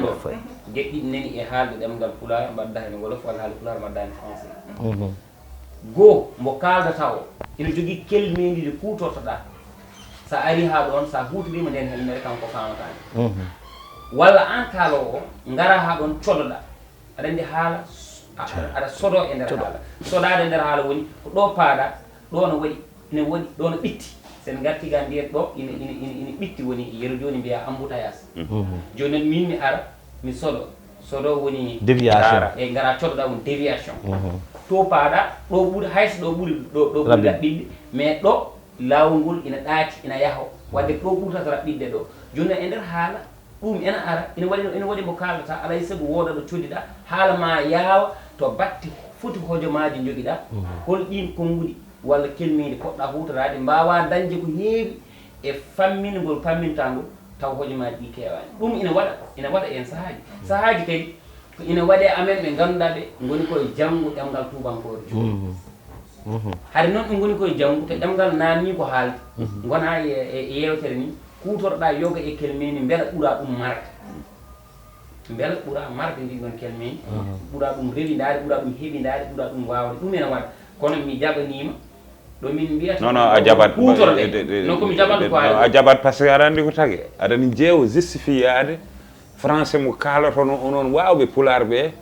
geɗɗiɗi nani e haalde ɗemngal pulaar mbaɗda heen wolof walla haalde pulaar mbaɗda heen français goo mbo kaaldata o ina jogii kelmeendi ndi kuutortoɗaa so a arii haa ɗoon so a huutoriima ndeen helmere kanko faamataani walla aan kaaloowo o ngara haa ɗoon codoɗaa aɗa anndi haala aɗa sodo e nder haala sodaade e nder haala woni ko ɗo paaɗa ɗo no waɗi ina waɗi ɗo no ɓitti sen ngarti ga mbiyen ɗo ina ina ina ɓitti woni yero jooni mbiya embouteillage jooni noon min mi ara mi sodo sodo woni déviation e ngara codoɗa woni déviation to paaɗa ɗo ɓuri hayso ɗo ɓuri ɗo ɗo ɓuri laɓɓiɗde mais ɗo laawol ngol ina ɗaati ina yaho wadde ɗo ɓurtata raɓɓiɗde ɗo jooni noon e nder haala ɗum ena ara ina waɗi ina waɗi mo kaalata alay sago wooda ɗo codiɗa haala ma yaawa to batte foti hojomaaji jogiɗa hol ɗiin konnguɗi walla kelmeeli poɗɗa huutoraade mbaawa dañde ko heewi e fammingol fammintangol taw hojomaaji ɗi keewaani ɗum ina waɗa ina waɗa en sahaaji sahaaji kadi ko ina waɗe amen ɓe ngannduɗaa ɓe ngoni koye janngo ɗemngal tuubankoore jooni hari noon ɓe ngoni koye janngo to ɗemngal naamni ko haalde ngona e yeewtere ni kuutorɗa yoga e kelmeni mbela ɓura ɗum marde mbela ɓura marde ndin ɗon kelmeni ɓura ɗum rewindaade ɓura ɗum heɓindaade ɓura ɗum waawde ɗum ene waɗa Kono mi jaɓaniima ɗo min mbiyata. Non non, a jaɓat. Huutorɗe. Non, ko mi jaɓanɗo ko A jaɓat, parce que aɗa anndi ko tagi aɗani jeewo justifiyaade français mo kaalotono onon waawɓe pulaar ɓe.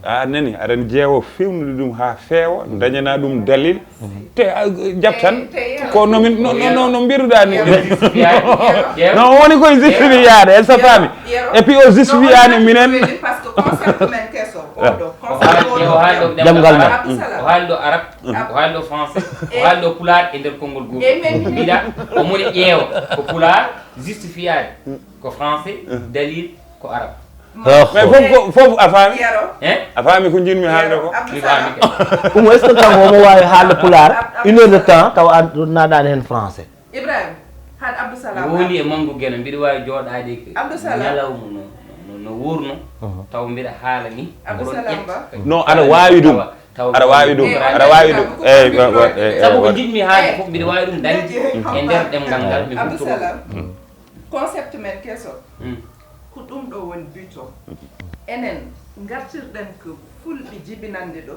A nani, aɗani jeewo fewnude ɗum haa feewa, dañana ɗum dalil. Te jaɓ tan. Ko no min no mbiruɗa ni. Non, woni koye justifiyaade, est-ce que faami? Et puis o justifiyaani minen. Jam ngal men. O haali ɗo arab, o haali ɗo français, o haali ɗo pulaar e nder konngol gootol. Mbiɗa o moni ƴeewa ko pulaar, justifiyaade ko français, dalil ko arab. Mais fof ko fof a faami? A faami ko njiɗmi haalde ko? Mi faami kay. Umo est ce que kanko omo waawi haalde pulaar une heure de temps taw a naɗaani heen français? Ibrahima, haɗ Abdou Salam. Woni e manngu geno mbiɗa waawi jooɗaade. Abdou Salam. Ñalawma no no wuurno taw mbiɗa haala ni. Abdou Salam ba. Non, aɗa waawi ɗum. Aɗa waawi ɗum. Aɗa waawi ɗum. Eyi. Sabu ko njiɗmi haalde fof mbiɗa waawi ɗum dañde e nder ɗemngal ngal mi Abdou Salam. Concept men keso. Ko ɗum ɗo woni but o. Enen ngartirɗen ko fulɓe jibinande ɗo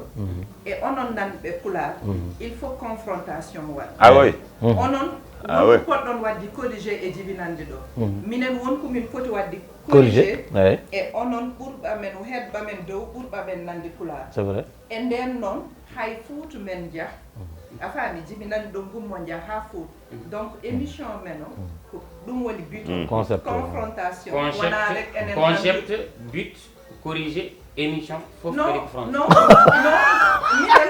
e onon nanɓe pulaar. Il faut confrontation waɗa. Awoy. Onon wonko poɗɗon waɗde corrigé e jibinande ɗo. Minen won ko min poti waɗde corrigé e onon ɓurɓa men heɓɓa men dow ɓurɓa men nande pulaar. C'est vrai. E nden noon hay fuutu men jah. A faami, jibinande ɗo ngummo jah haa fuutu. Donc émission men o ko ɗum woni but o. Concept o. Confrontation wona rek enen concept, but, corrigé, émission fof non kadi ko français. Non non minen.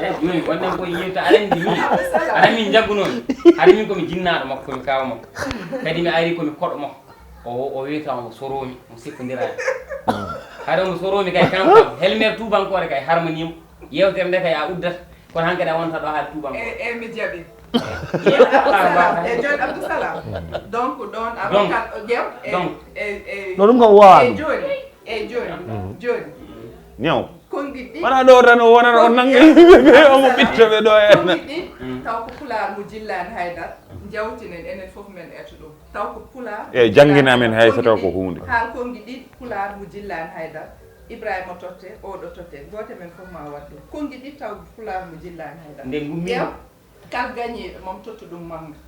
Eyi, jooni wonɗen ko yewta aɗa anndi min aɗa min jaggunoon haɗa min komi jinnaaɗo makko komi kaawa makko. Kadi mi ari komi koɗo makko. O o wiyata omo soroomi omo sikkondiraa. Haɗa omo soroomi kay kanko helmer tubankoore kay harmaniimo. Yewtere nde kay a uddata. Kono hankadi a wonta ɗo haali tubankoore. E mi jaɓi. E jooni Abdou Salam. Donc ɗon a Donc, rokkat o ƴeew. donc. E No ɗum kam wawa e ɗum. Jooni e jooni jooni. Ñaw. Konngi ɗi. Wona ɗo tan o wonata on nanngi ɓe omo ɓitta ɓe ɗo henna. Konngi ɗi taw ko pulaar mo jillaani haydara. Njawtinen enen fof men eto ɗum taw ko pulaar. Eyi, janngina men hay so taw ko huunde. Haal konngi ɗi pulaar mo jillaani haydara. Ibrahima totte oɗo totte goote men fof ma waɗ ɗum konngi ɗi taw pulaar mo jillaani haydara. Nde ngummi Ƴeew kal gañiiɗo mam tottu ɗum mannga.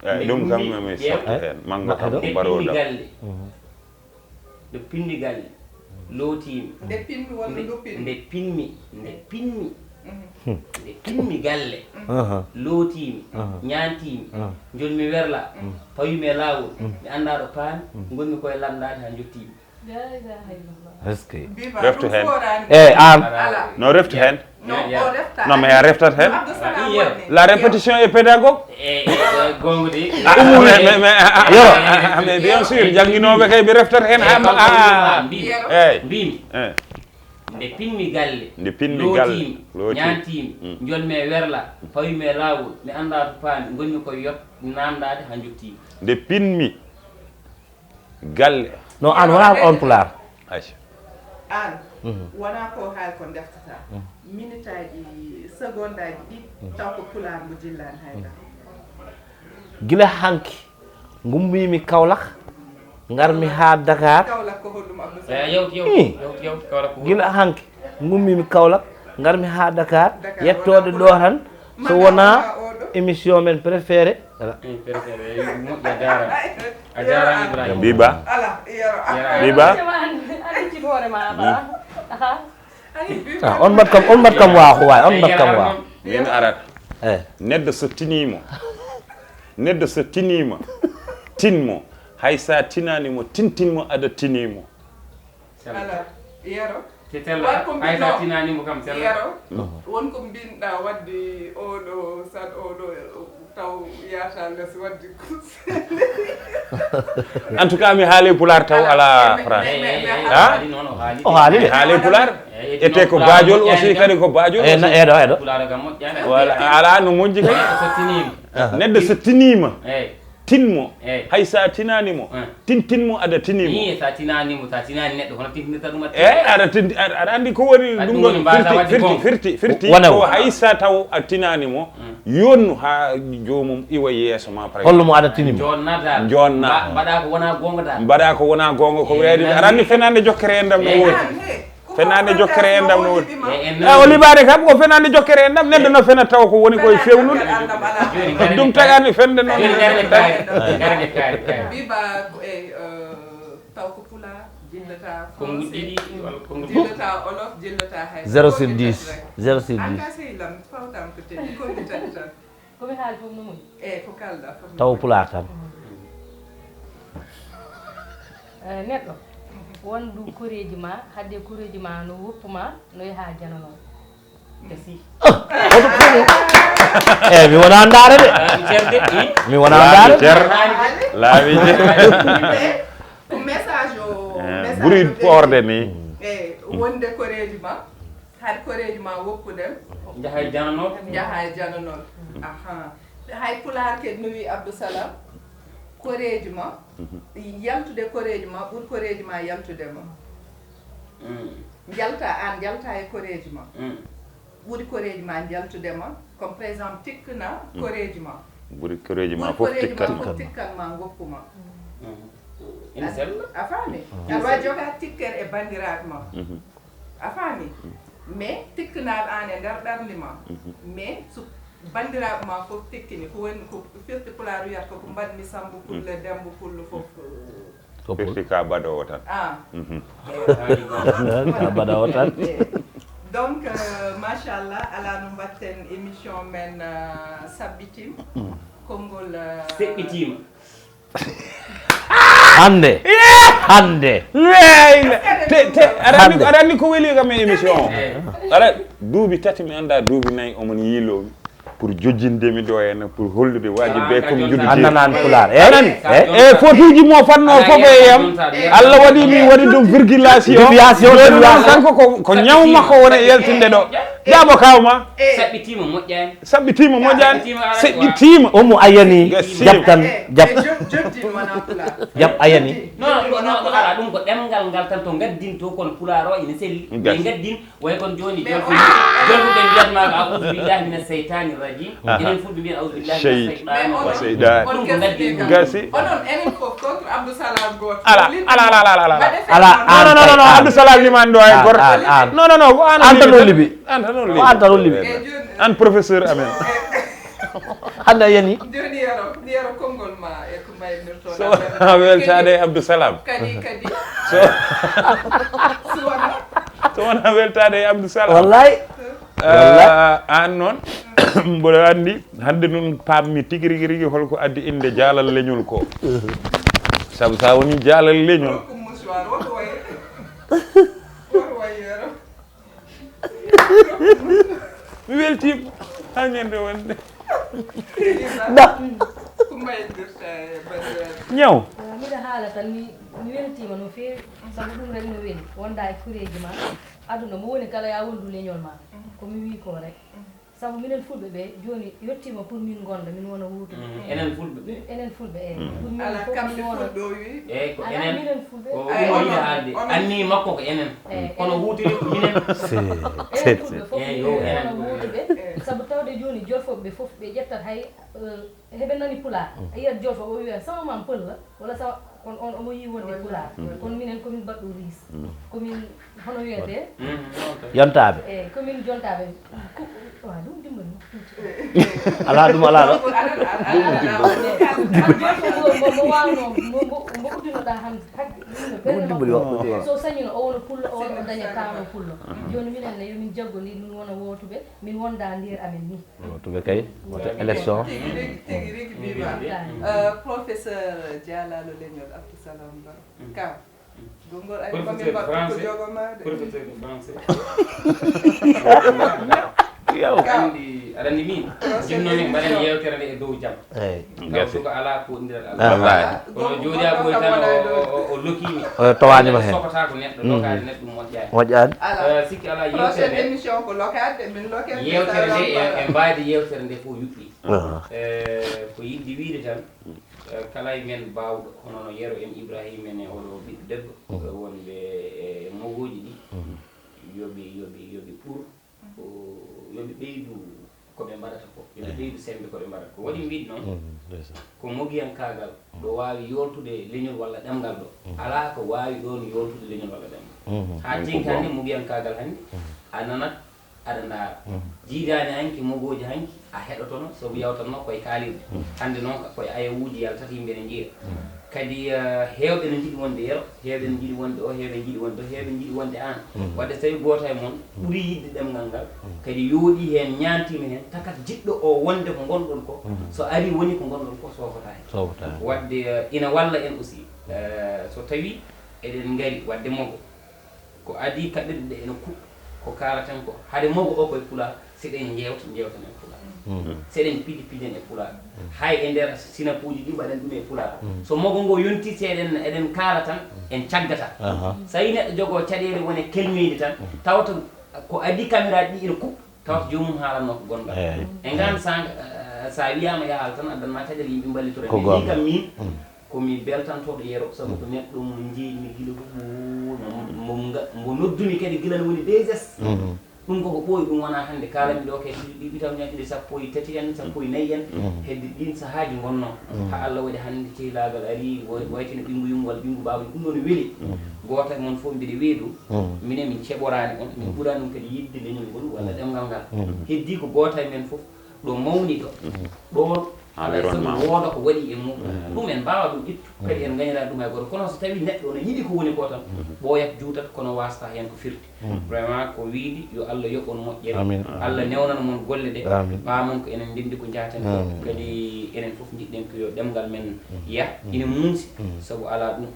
Eyi, ɗum kam mi softa heen mannga kam ko mbaɗoɗam. Galle. Nde pinmi galle lootiimi. Nde pinmi walla ndu pinmi. Nde pinmi nde pinmi nde pinmi galle lootiimi ñaantiimi. Joni mi werla pawimi e laawol mi anndaa ɗo paami ngonmi koye lamndaade haa njottiimi. Est-ce que Reftu heen. Eyi aan. Ala. No reftu heen. Non o refta. Non mais a reftat heen. Abdou Salam Iyo. wonde. La répétition est pédagogue. E gongude Mais mais mais ah, mais bien sûr jannginooɓe kay ɓe reftat heen. Ah, ah. Mbi Eyi. Mbimi Eyi. Nde pinmi galle Nde pinmi galle, lootiimi lootiimi. Ñaantiimi. Joni mi e werla pawimi e laawol mi anndaa to paami ngonmi koye yot namndaade haa njottiimi. Nde pinmi galle. Non aan wonaa on pulaar. Ayca. Aan wonaa ko haal ko ndeftata minitaaji segondaaji ɗiɗi taw ko pulaar mo jillaani haydara. Gila hanki ngummiimi Kaolack ngarmi haa Dakar. Kaolack ko hoɗum Abdou Salam? Eyi, yawti yawti yawti yawti Kaolack ko Gila hanki ngummiimi Kaolack ngarmi haa Dakar yettoode ɗo tan so wonaa émission men préféré. Préféré moƴƴa jaarama. A jaarama Ibrahima. Biba. Ala yero. Biba. Aɗa ƴetti hoore ma ba. Aha. Ah, on mbat kam on mbat kam waaw ko waawi on mbat kam waaw. Min arat. Eh. Neddo so tinimo. Neddo so tinima. Tinmo. Hay sa tinanimo tintinmo ada tinimo. Ala yero. Te tella hay sa tinanimo kam tella. Yero won ko mbinɗa wadde oɗo sat oɗo taw yata les wadde. En tout cas mi haali pulaar taw ala français. Haali noon o haali. O haali de. Haali pulaar. Ete ko bajol aussi kadi ko bajol. Eeɗo eeɗo. Pulaar kam moƴƴani. Voilà, ala no moƴƴi kadi. So tinima. Neɗɗo so tinima. Eyi. Tinmo. Eyi. Hay sa tinanimo. Tintinmo ada tinimo. Ni sa tinanimo sa tinani neɗɗo hono tintinirta ɗum a Eyi aɗa tinti aɗa anndi ko woni ɗum ɗon firti firti firti firti. Ko hay sa taw a tinanimo. Yonnu haa joomum iwa yeeso ma par exemple. Hollumo aɗa tinimo. Jonnata. Jonna. Mbaɗa ko wona gonga da. Mbaɗa ko wona gonga ko weedi aɗa anndi fenande jokkere en dam no woodi. Fenaande jokkere enɗam no woni. E o liɓaade kam ko fenaande jokkere enɗam, neɗɗo no fena taw ko woni koye fewnude. Ɗum tagaani fende noon. Biba ko e taw ko pulaar, jillata français, jillata olof, jillata hay. Zéro sur dix. Zéro sur dix. An ka sehil am, fawtam ko teni, ko mi tati tan. Ko mi haali fof no moƴƴi. Eyi, ko kalɗa fof no moƴƴi. Taw pulaar tan. Eh, neɗɗo wondu koreeji ma, hadde koreeji ma no woppu ma, no yaha jano noon. Gasi. Eyi, mi wona ndaare de. Mi wona ndaare. Laawi cer. Ko message o, message ɓuri poorde ni. Eyi, wonde koreeji ma. Hade koreeji ma woppude. Njaha e jananooɓe. Njaha e jananooɓe. Aha. Hay pulaar kadi no wi Abdou Salam, koreeji ma, yaltude koreeji ma ɓuri koreeji ma yaltude ma. Njalta aan, njalta e koreeji ma. Ɓuri koreeji ma njaltude ma, comme par exemple tikkana koreeji ma. Ɓuri koreeji ma fof tikkan ma. Ɓuri koreeji ma fof tikkan ma, ngoppu ma. Ina sella. A faami? Aɗa waawi jogaade tikkere e banndiraaɓe ma. A faami? Mais tikkanaaɓe aan e nder ɓernde ma. Mais so banndiraaɓe ma fof tikkini, ko woni ko firti pulaar wiyata ko ko mbaɗmi Sammba Pullo, Demmba Pullo fof. Ko firti ka baɗoowo tan. Ah. Ka baɗoowo tan. Donc, euh, machallah, alaa no mbaɗten émission men, euh, saɓɓitiima. Konngol, euh, seɓɓitiima. Hannde. Hannde. Te, te, aɗa anndi, aɗa anndi ko weli kam e émission o? Aɗa duuɓi tati mi anndaa, duuɓi nayi omon yiiloomi pour jojjinde mi ɗo henna, pour hollude waaji ɓe ko mi jogii. A nanaani pulaar, eh? A nani? Eh, eh, fotuuji mo fannoo fof e yam. Allah waɗi mi waɗi ɗum virgulation. Déviation, jooni noon déviation. Kanko ko, ko ñaw makko woni e yaltinde ɗo. Jaabo kaaw ma. Saɓɓitiima moƴƴaani. Saɓɓitiima moƴƴaani. Saɓɓitiima, aɗa seɓɓitiima. Omo ayani. Gasi. Jab tan, jab. Eh, jod-, joddin wona pulaar. Jab ayani. Non, non, non, non, alaa, ɗum ko ɗemngal ngal tan to ngaddin to, kono pulaar o ina selli. Gasi. Ɓe ngaddin, way kon jooni, mais jolfuɓe, jolfuɓe mbiyatmaa ko, "A'uuzu billaahi mina seytaani rajiim." Aha. Enen fulɓe mbiyen, "A'uuzu billaahi mina seytaani rajiim." Seytaani. Ɗum ko ngaddin. Gasi. Onon, enen fof contre Abdou Salam gooto. Alaa, alaa, alaa, alaa, alaa. Mbaɗe feere. Alaa, non, non, non, non, Abdou Salam limaani ɗo hay gooto. An, an, an. Non, non, non, ko an tan o liɓi. An tan o liɓi. Ko an tan o liɓi. Eyi, jooni. An professeur amen. Hannde a yani. Jooni yero, yero konngol ma e ko mbaynirto. So wonaa weltaade e Abdou Salam. Kadi, kadi. So, so wonaa, so wonaa weltaade e Abdou Salam. Wallaay. Eh, wallaay. Aan noon, mboɗo anndi, hannde noon paammi tigi rigi rigi holko addi innde Jaalal Leñol ko. Sabu so a woni Jaalal Leñol. Ko mouchoir, woto waye. Woto waye yero. Mi weltiima haa ñande wonde. Da. Ko mbaydirta e banndiraaɓe? Ñaw. Ah, miɗa haala tan, mi, mi weltiima no feewi, sabu ɗum rek no weli. Wonda e koreeji ma, aduna mo woni kala, ya wondu leñol ma. Ko mi wii ko rek. Sabu minen fulɓe ɓe, jooni yettiima pour min ngonda, min wona wuutuɓe. Mm, enen fulɓe ɓe. Enen fulɓe, eey. Mm. Pour min fof min wona. Alaa, kamɓe fulɓe o wi. Eey, ko enen. Alaa, minen fulɓe. Ko ɗum o yiɗi haalde. Anniye makko ko enen. Eey, kono wuutiri ko minen. Enen fulɓe fof min wona wuutuɓe. Eey. Sabu tawde jooni jolfuɓe ɓe fof ɓe ƴettat hay, eh, heɓe nani pulaar. Mm. A yiyat jolfo o wiya, "Sama maam pël la." Walla sa, kono on omo yii wonde pulaar. Mm. Kono minen komin baɗɗo riis. Mm. Komin, hono wiyetee? Mm. Jontaaɓe. Eey, komin jontaaɓe. Ku-, wa, ɗum dimbali mo. Alaa, ɗum alaa ɗo. Ɗum dimbali. Mo, mo, mo waawno, mo, mo, mo uddinoɗaa han, hagge, ɗum no ɓernde makko. Ɗum dimbali. So sañino, o wona pullo, o, o daña kaano pullo. Mm. Jooni minen ne, yo min jaggo ni, min wona wootuɓe, min wonda nder amen ni. Wootuɓe kay, wota élection. Tigi rigi, tigi rigi, Biba. Euh, professeur Dialalo Leñol, Abdou Salam Ba. Mm. Ka. Gongol ari ko min mbaɗ ko jogomaade. Professeur de français. Yow. Aɗa anndi, aɗa anndi min, jinno min mbaɗen yewtere nde e dow jam. Eey. Taw suka alaa ko ndiral alaa. Wallaahi. Kono jooɗi a ɓoy tan o, o, o, o lokiimi. O towaanima heen. Sokotaako neɗɗo, lokaade neɗɗo moƴƴaani. Moƴƴaani. Alaa. Eh, sikki alaa yewtere nde. Prochaine émission ko lokaade, min lokaade. Yewtere nde e, e mbaydi yewtere nde fof yuɓɓi. Aha. Eh, ko yiɗde wiide tan, eh, kala e men baawɗo, hono no Yero en Ibrahima en e oɗo ɓiɗɗo debbo, eh, wonɓe e mogooji ɗi, yo ɓe, yo ɓe, yo ɓe ɓur, o, yo ɓe ɓeydu ko ɓe mbaɗata ko, yo ɓe ɓeydu semmbe ko ɓe mbaɗata ko. Waɗi mi wiide noon, ko mogiyankaagal ɗo waawi yooltude leñol walla ɗemngal ɗo, alaa ko waawi ɗoon yooltude leñol walla ɗemngal. Haa teŋti hannde mugiyankaagal hannde, a nanat, aɗa ndaara. Jiidaani hanki, mogooji hanki, a heɗotono, sabu yawtanno koye kaalirɗe. Hannde noon ka koye ayawuuji yaltata, yimɓe ne njiya. Kadi, eh, heewɓe ne njiɗi wonde yero, heewɓe ne njiɗi wonde o, heewɓe ne njiɗi wonde o, heewɓe ne njiɗi wonde aan. Wadde so tawi gooto e mon ɓuri yiɗde ɗemngal ngal, kadi yooɗi heen, ñaantiima heen, takat jiɗɗo o wonde ko ngonɗon ko, so arii woni ko ngonɗon ko, soofata heen. Soofata heen. Wadde, eh, ina walla en aussi, eh, so tawi eɗen ngari wadde mogo. Ko adii kaɓirɗe ɗe ene kuɓɓa, ko kaalaten ko, hade mogo o koye Pulaar, seɗen njeewta, njeewten e Pulaar. Seɗen piji, pijen e Pulaar. Hay e nder sinapuuji ɗi mbaɗen ɗum e Pulaar. So mogo ngo yontii, seɗen, eɗen kaala tan, en caggata. So tawi neɗɗo jogoo caɗeele wone kelmeyde tan, tawata ko adii kameraaji ɗi ene kuɓɓa, tawata joomum haalanno ko gonga. En ngaan sa, sa wiyaama yahaal tan, addan ma caɗeele, yimɓe mballitora. Ko gonga. Kam min, ko mi beltantooɗo yero, sabu ko neɗɗo mo njeeymi gila ko ɓooyi, mo, mo nga-, mo noddumi kadi gila no woni deux S. Ɗum koko ɓooyi, ɗum wonaa hannde. Kaalanmi ɗo kadi ɗi, ɗi, ɗi taw ñaɗɗi sappo e tati en, sappo e nayi en. Hedde ɗiin sahaaji ngonnoo. Haa Allah waɗi hannde cehilaagal arii, wo-, wayti no ɓinngu yumngu walla ɓinngu baaba, ɗum ɗoon weli. Gooto e mon fof mbiɗa weedu, minen min ceɓoraani on, min ɓuraani on kadi yiɗde leñol ngol walla ɗemngal ngal. Heddii ko gooto e men fof ɗo mawni ɗo, ɗoon alaa e sago wooda ko waɗi e mum. Ɗum en mbaawaa ɗum ittu, kadi en ngañataa ɗum hay gooto. Kono so tawii neɗɗo no yiɗi ko woni ko tan, ɓooyat juutat, kono waasata heen ko firti. Vraiment ko wiyde, yo Allah yoɓ on moƴƴere. Amin. Allah newnan mon golle ɗe, paamon ko enen ndenndi ko njaaten ko. Kadi enen fof njiɗɗen ko yo ɗemngal men yah, ina muusi, sabu alaa ɗum.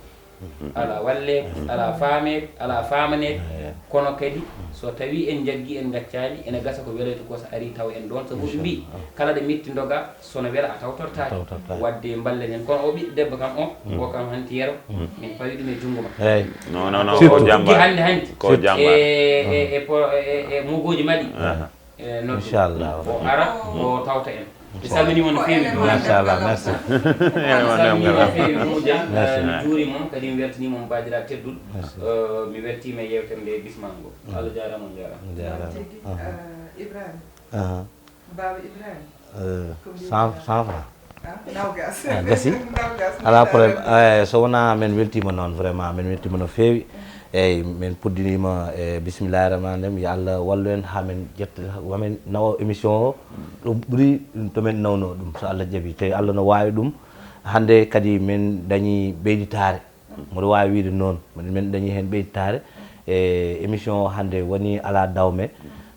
Alaa walleede, alaa faameede, alaa faamaneede. Kono kadi, so tawii en njaggii, en ngaccaali, ene gasa ko weloyta ko so arii tawa en ɗoon. Sabu ɓe mbii, kala ɗo metti ndoga, so no wela a tawtortaake. Wadde mballen heen. Kono o ɓiɗɗo debbo kam o, o kam hanti yero, min pawi ɗum e junngo ma. Eey. Non, non, non, surtout o jamba. Tigi hannde, hannde. Ko jamba. E, e, e po-, e, e mogooji maɗi. Aha. E, noddu. Inchallah. O ara, o tawta en. Mi salminiima no feewi. Machallah, merci. Mi salminiima no feewi, Mamadou Diagne. Merci. Eh, mi juuriima on, kadi mi weltaniima on, baajiraaɓe tedduɓe. Merci. Eh, mi weltiima e yeewtere nde, bismaago. Allah jaaraama, on njaaraama. On njaaraama. Tigi, aha. Eh, Ibrahima. Aha. Baaba Ibrahima. Eh, ko mbiɗa cent, cent francs. Ah, nawgas. Ah, gasi. Nawgas, alaa problème. Eh, so wonaa men weltiima noon, vraiment, men weltiima no feewi. Eey, min puɗɗiniima e bismillaahi rahmaani rahiim. Yo Allah wallu en haa min ƴetta, haa min nawa émission o. Ɗum ɓuri to min nawnoo ɗum, so Allah jaɓii. Tawi Allah no waawi ɗum. Hannde kadi min dañii ɓeyditaare. Mboɗo waawi wiyde noon. Min dañii heen ɓeyditaare. E émission o hannde wonii alaa dawme.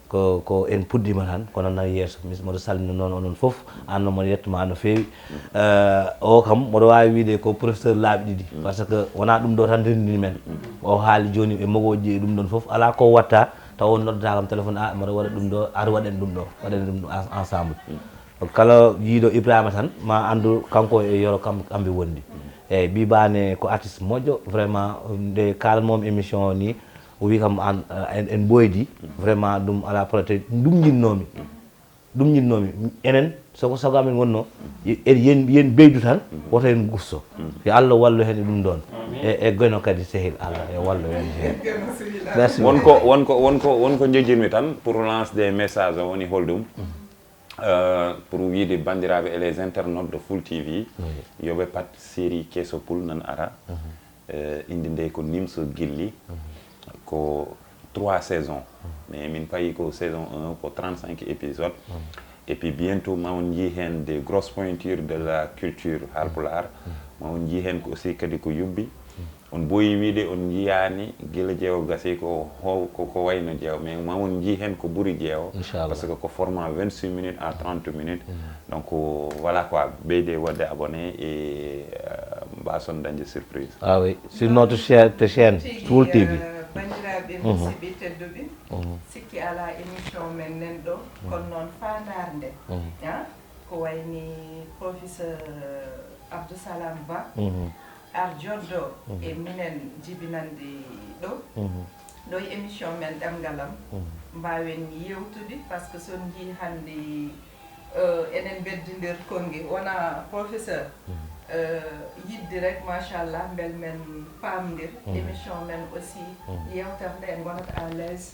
Ko, ko en puɗɗiima tan, kono nan yeeso. Mis-, mboɗo salmina noon onon fof, aan noon mboɗo yettuma no feewi. Eh, o kam, mboɗo waawi wiyde ko professeur laabi ɗiɗi, par ce que wonaa ɗum ɗo tan renndini men. O haali jooni e mogooji e ɗum ɗoon fof, alaa ko watta, taw on noddata kam téléphone, "Ah, mboɗo waɗa ɗum ɗo, ar waɗen ɗum ɗo, waɗen ɗum ɗo en-, ensemble." Kala jiiɗo Ibrahima tan, ma anndu kanko e Yoro kam, kamɓe wondi. Eeyi, Bibane ko artiste moƴƴo, vraiment, nde kaalanmoo mi émission o nii, o wi kam, aan, en, en ɓooydi, vraiment, ɗum alaa problème, te ɗum njinnoomi. Ɗum njinnoomi. Enen, so ko sago amen wonnoo, yen, yen, yen ɓeydu tan, woto en gusto. Yo Allah wallu heen e ɗum ɗoon. E, e Geno kadi, sehil Allah, yo wallu en heen. Merci beaucoup. Won ko, won ko, won ko, won ko njejjirmi tan, pour lance des messages, o woni holɗum? Euh, pour wiyde banndiraaɓe et les internautes de Full T V, yo ɓe pat série Keso Pul nan ara. Euh, innde nde ko Nimso Gilli, ko trois saisons. Mais min payi ko saison un, ko trente-cinq épisodes. Et puis bientôt, ma on njii heen des grosses pointures de la culture haalpulaar. Ma on njii heen ko aussi kadi ko yubbi. On ɓooyi wiyde on njiyaani gila jeewo gasi ko ho-, ko, ko wayno jeewo, mais ma on njii heen ko ɓuri jeewo. Inchallah. Parce que ko format vingt-six minutes à trente minutes. Donc, voilà quoi, ɓeyde waɗde abonné e, euh, mbaason dañde surprise. Ah oui, sur notre chaîne, chaîne, Full T V. Tigi, euh, banndiraaɓe, musidɓe tedduɓe, sikki alaa émission men nan ɗo, kono noon faandaare nde, ah, ko wayni professeur Abdou Salam Ba, ar joddo e minen jibinande ɗo. Ɗo e émission men Ɗemngal Am, mbaawen yeewtude, par ce que so on njii hannde, euh, enen mbeddindir konngi, wona professeur, euh, yiɗde rek, machallah, mbel men paamndir émission men aussi, yeewtere nde en ngonat à l'aise.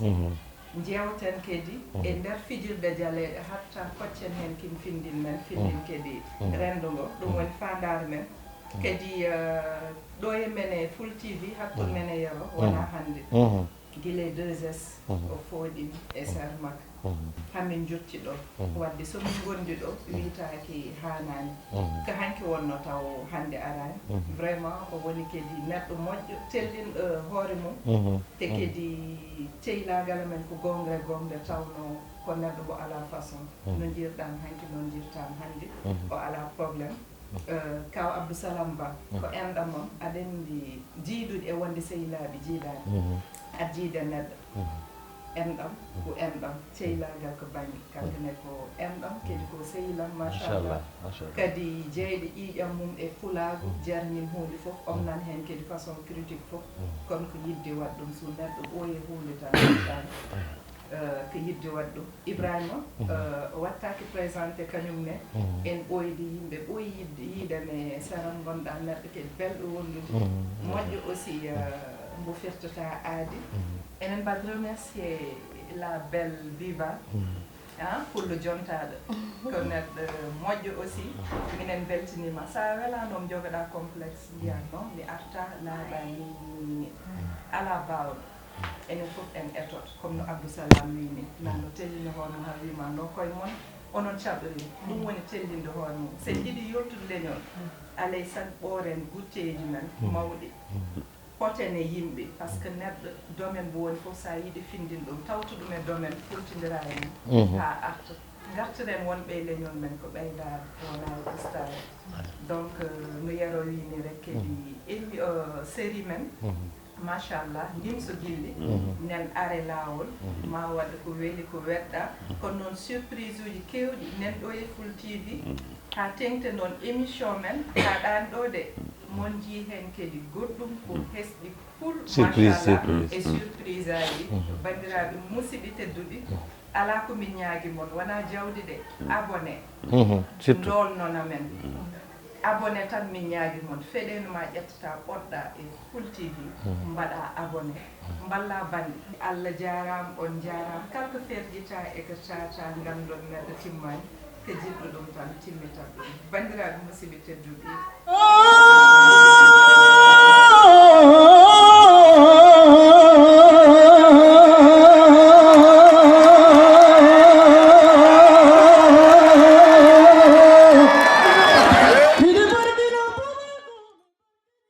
Njeewten kadi e nder fijirde jaleeɗe, hatta koccen heen kin findin men, findin kadi renndo ngo. Ɗum woni faandaare men. Kadi eh, ɗo e men e Full T V, hatto men e Yero, wona hannde. Gila e deux S, o fooɗi e Sermak. Hamin jotti ɗo. Wadde so min ngondi ɗo, wiytaaki haanaani. Ko hanki wonno taw hannde araani. Vraiment, o woni kadi neɗɗo moƴƴo, tellinɗo hoore mum. Te kadi teylaagal amen ko goonga e goonga, tawno ko neɗɗo mo alaa façon. No njirɗam hanki, noon njirtam hannde. O alaa problème. Eh, kaw Abdou Salam Ba, ko enɗam on, aɗa anndi jiidude e wonde sehilaaɓe jiidaani. Aɗa jiida neɗɗo. Enɗam ko enɗam, ceylaagal ko bannge. Kanko ne ko enɗam, kadi ko sehilam, machallah. Kadi jeyɗo ƴiiƴam mum e pulaagu, jarnin huunde fof, omnan heen kadi façon critique fof. Kono ko yiɗde waɗ ɗum, so neɗɗo ɓooyi e huunde tan, tan. Eh, ko yiɗde waɗ ɗum. Ibrahima, eh, o wattaaki présenté kañum ne. En ɓooyde yimɓe ɓooyi yiɗde yiidane saram, ngonɗa neɗɗo kadi belɗo wondude. Moƴƴo aussi, eh, mbo firtata aadi. Enen mbaɗ remercier la belle Viva. Ah, pullo jontaaɗo. Ko neɗɗo moƴƴo aussi. Minen mbeltiniima. So a welaano, mi jogoɗa complexe, mbiyan non, mi arta, laaɓa ni, ni, ni, ni. Alaa baawɗo. Enen fof en etot, comme no Abdou Salam wii ni, nan no tellini hoore mum, haa wii ma no koye mon, onon caɗɗori. Ɗum woni tellinde hoore mum. So en njiɗi yoltude leñol, alay sag ɓooren gutteeji men mawɗi, poten e yimɓe, par ce que neɗɗo, domaine mo woni fof, so a yiɗi findin ɗum, tawtu ɗum e domaine, kultindira e mum, haa arta. Ngartiren wonɓe e leñol men ko ɓeydaare, wonaa e ustaare. Donc, euh, no Yero wii ni rek, kadi émi-, euh, série men, machallah, nimso gilli, nen are laawol, ma waɗa ko weli, ko weɗɗa. Kono noon surprise uji keewɗi nen ɗo e Full T V, haa teŋti noon émission men, haa ɗaan ɗo de, mon njii heen kadi goɗɗum ko hesɗi pul, surprise, machallah, surprise. E surprise aji. Banndiraaɓe musidɓe tedduɓe, alaa ko min ñaagi mon, wonaa jawdi de, abonné. Surtout. Ndoolnon amen. Abonné tan min ñaagi mon. Feɗen ma ƴettata, ɓoɗɗa e Full T V, mbaɗa abonné. Mballa bannde. Allah jaaraama, on njaaraama. Kala ko ferƴita e ko tata, nganndon neɗɗo timmaani. Ko jiɗɗo ɗum tan, timmitat ɗum. Banndiraaɓe musidɓe tedduɓe.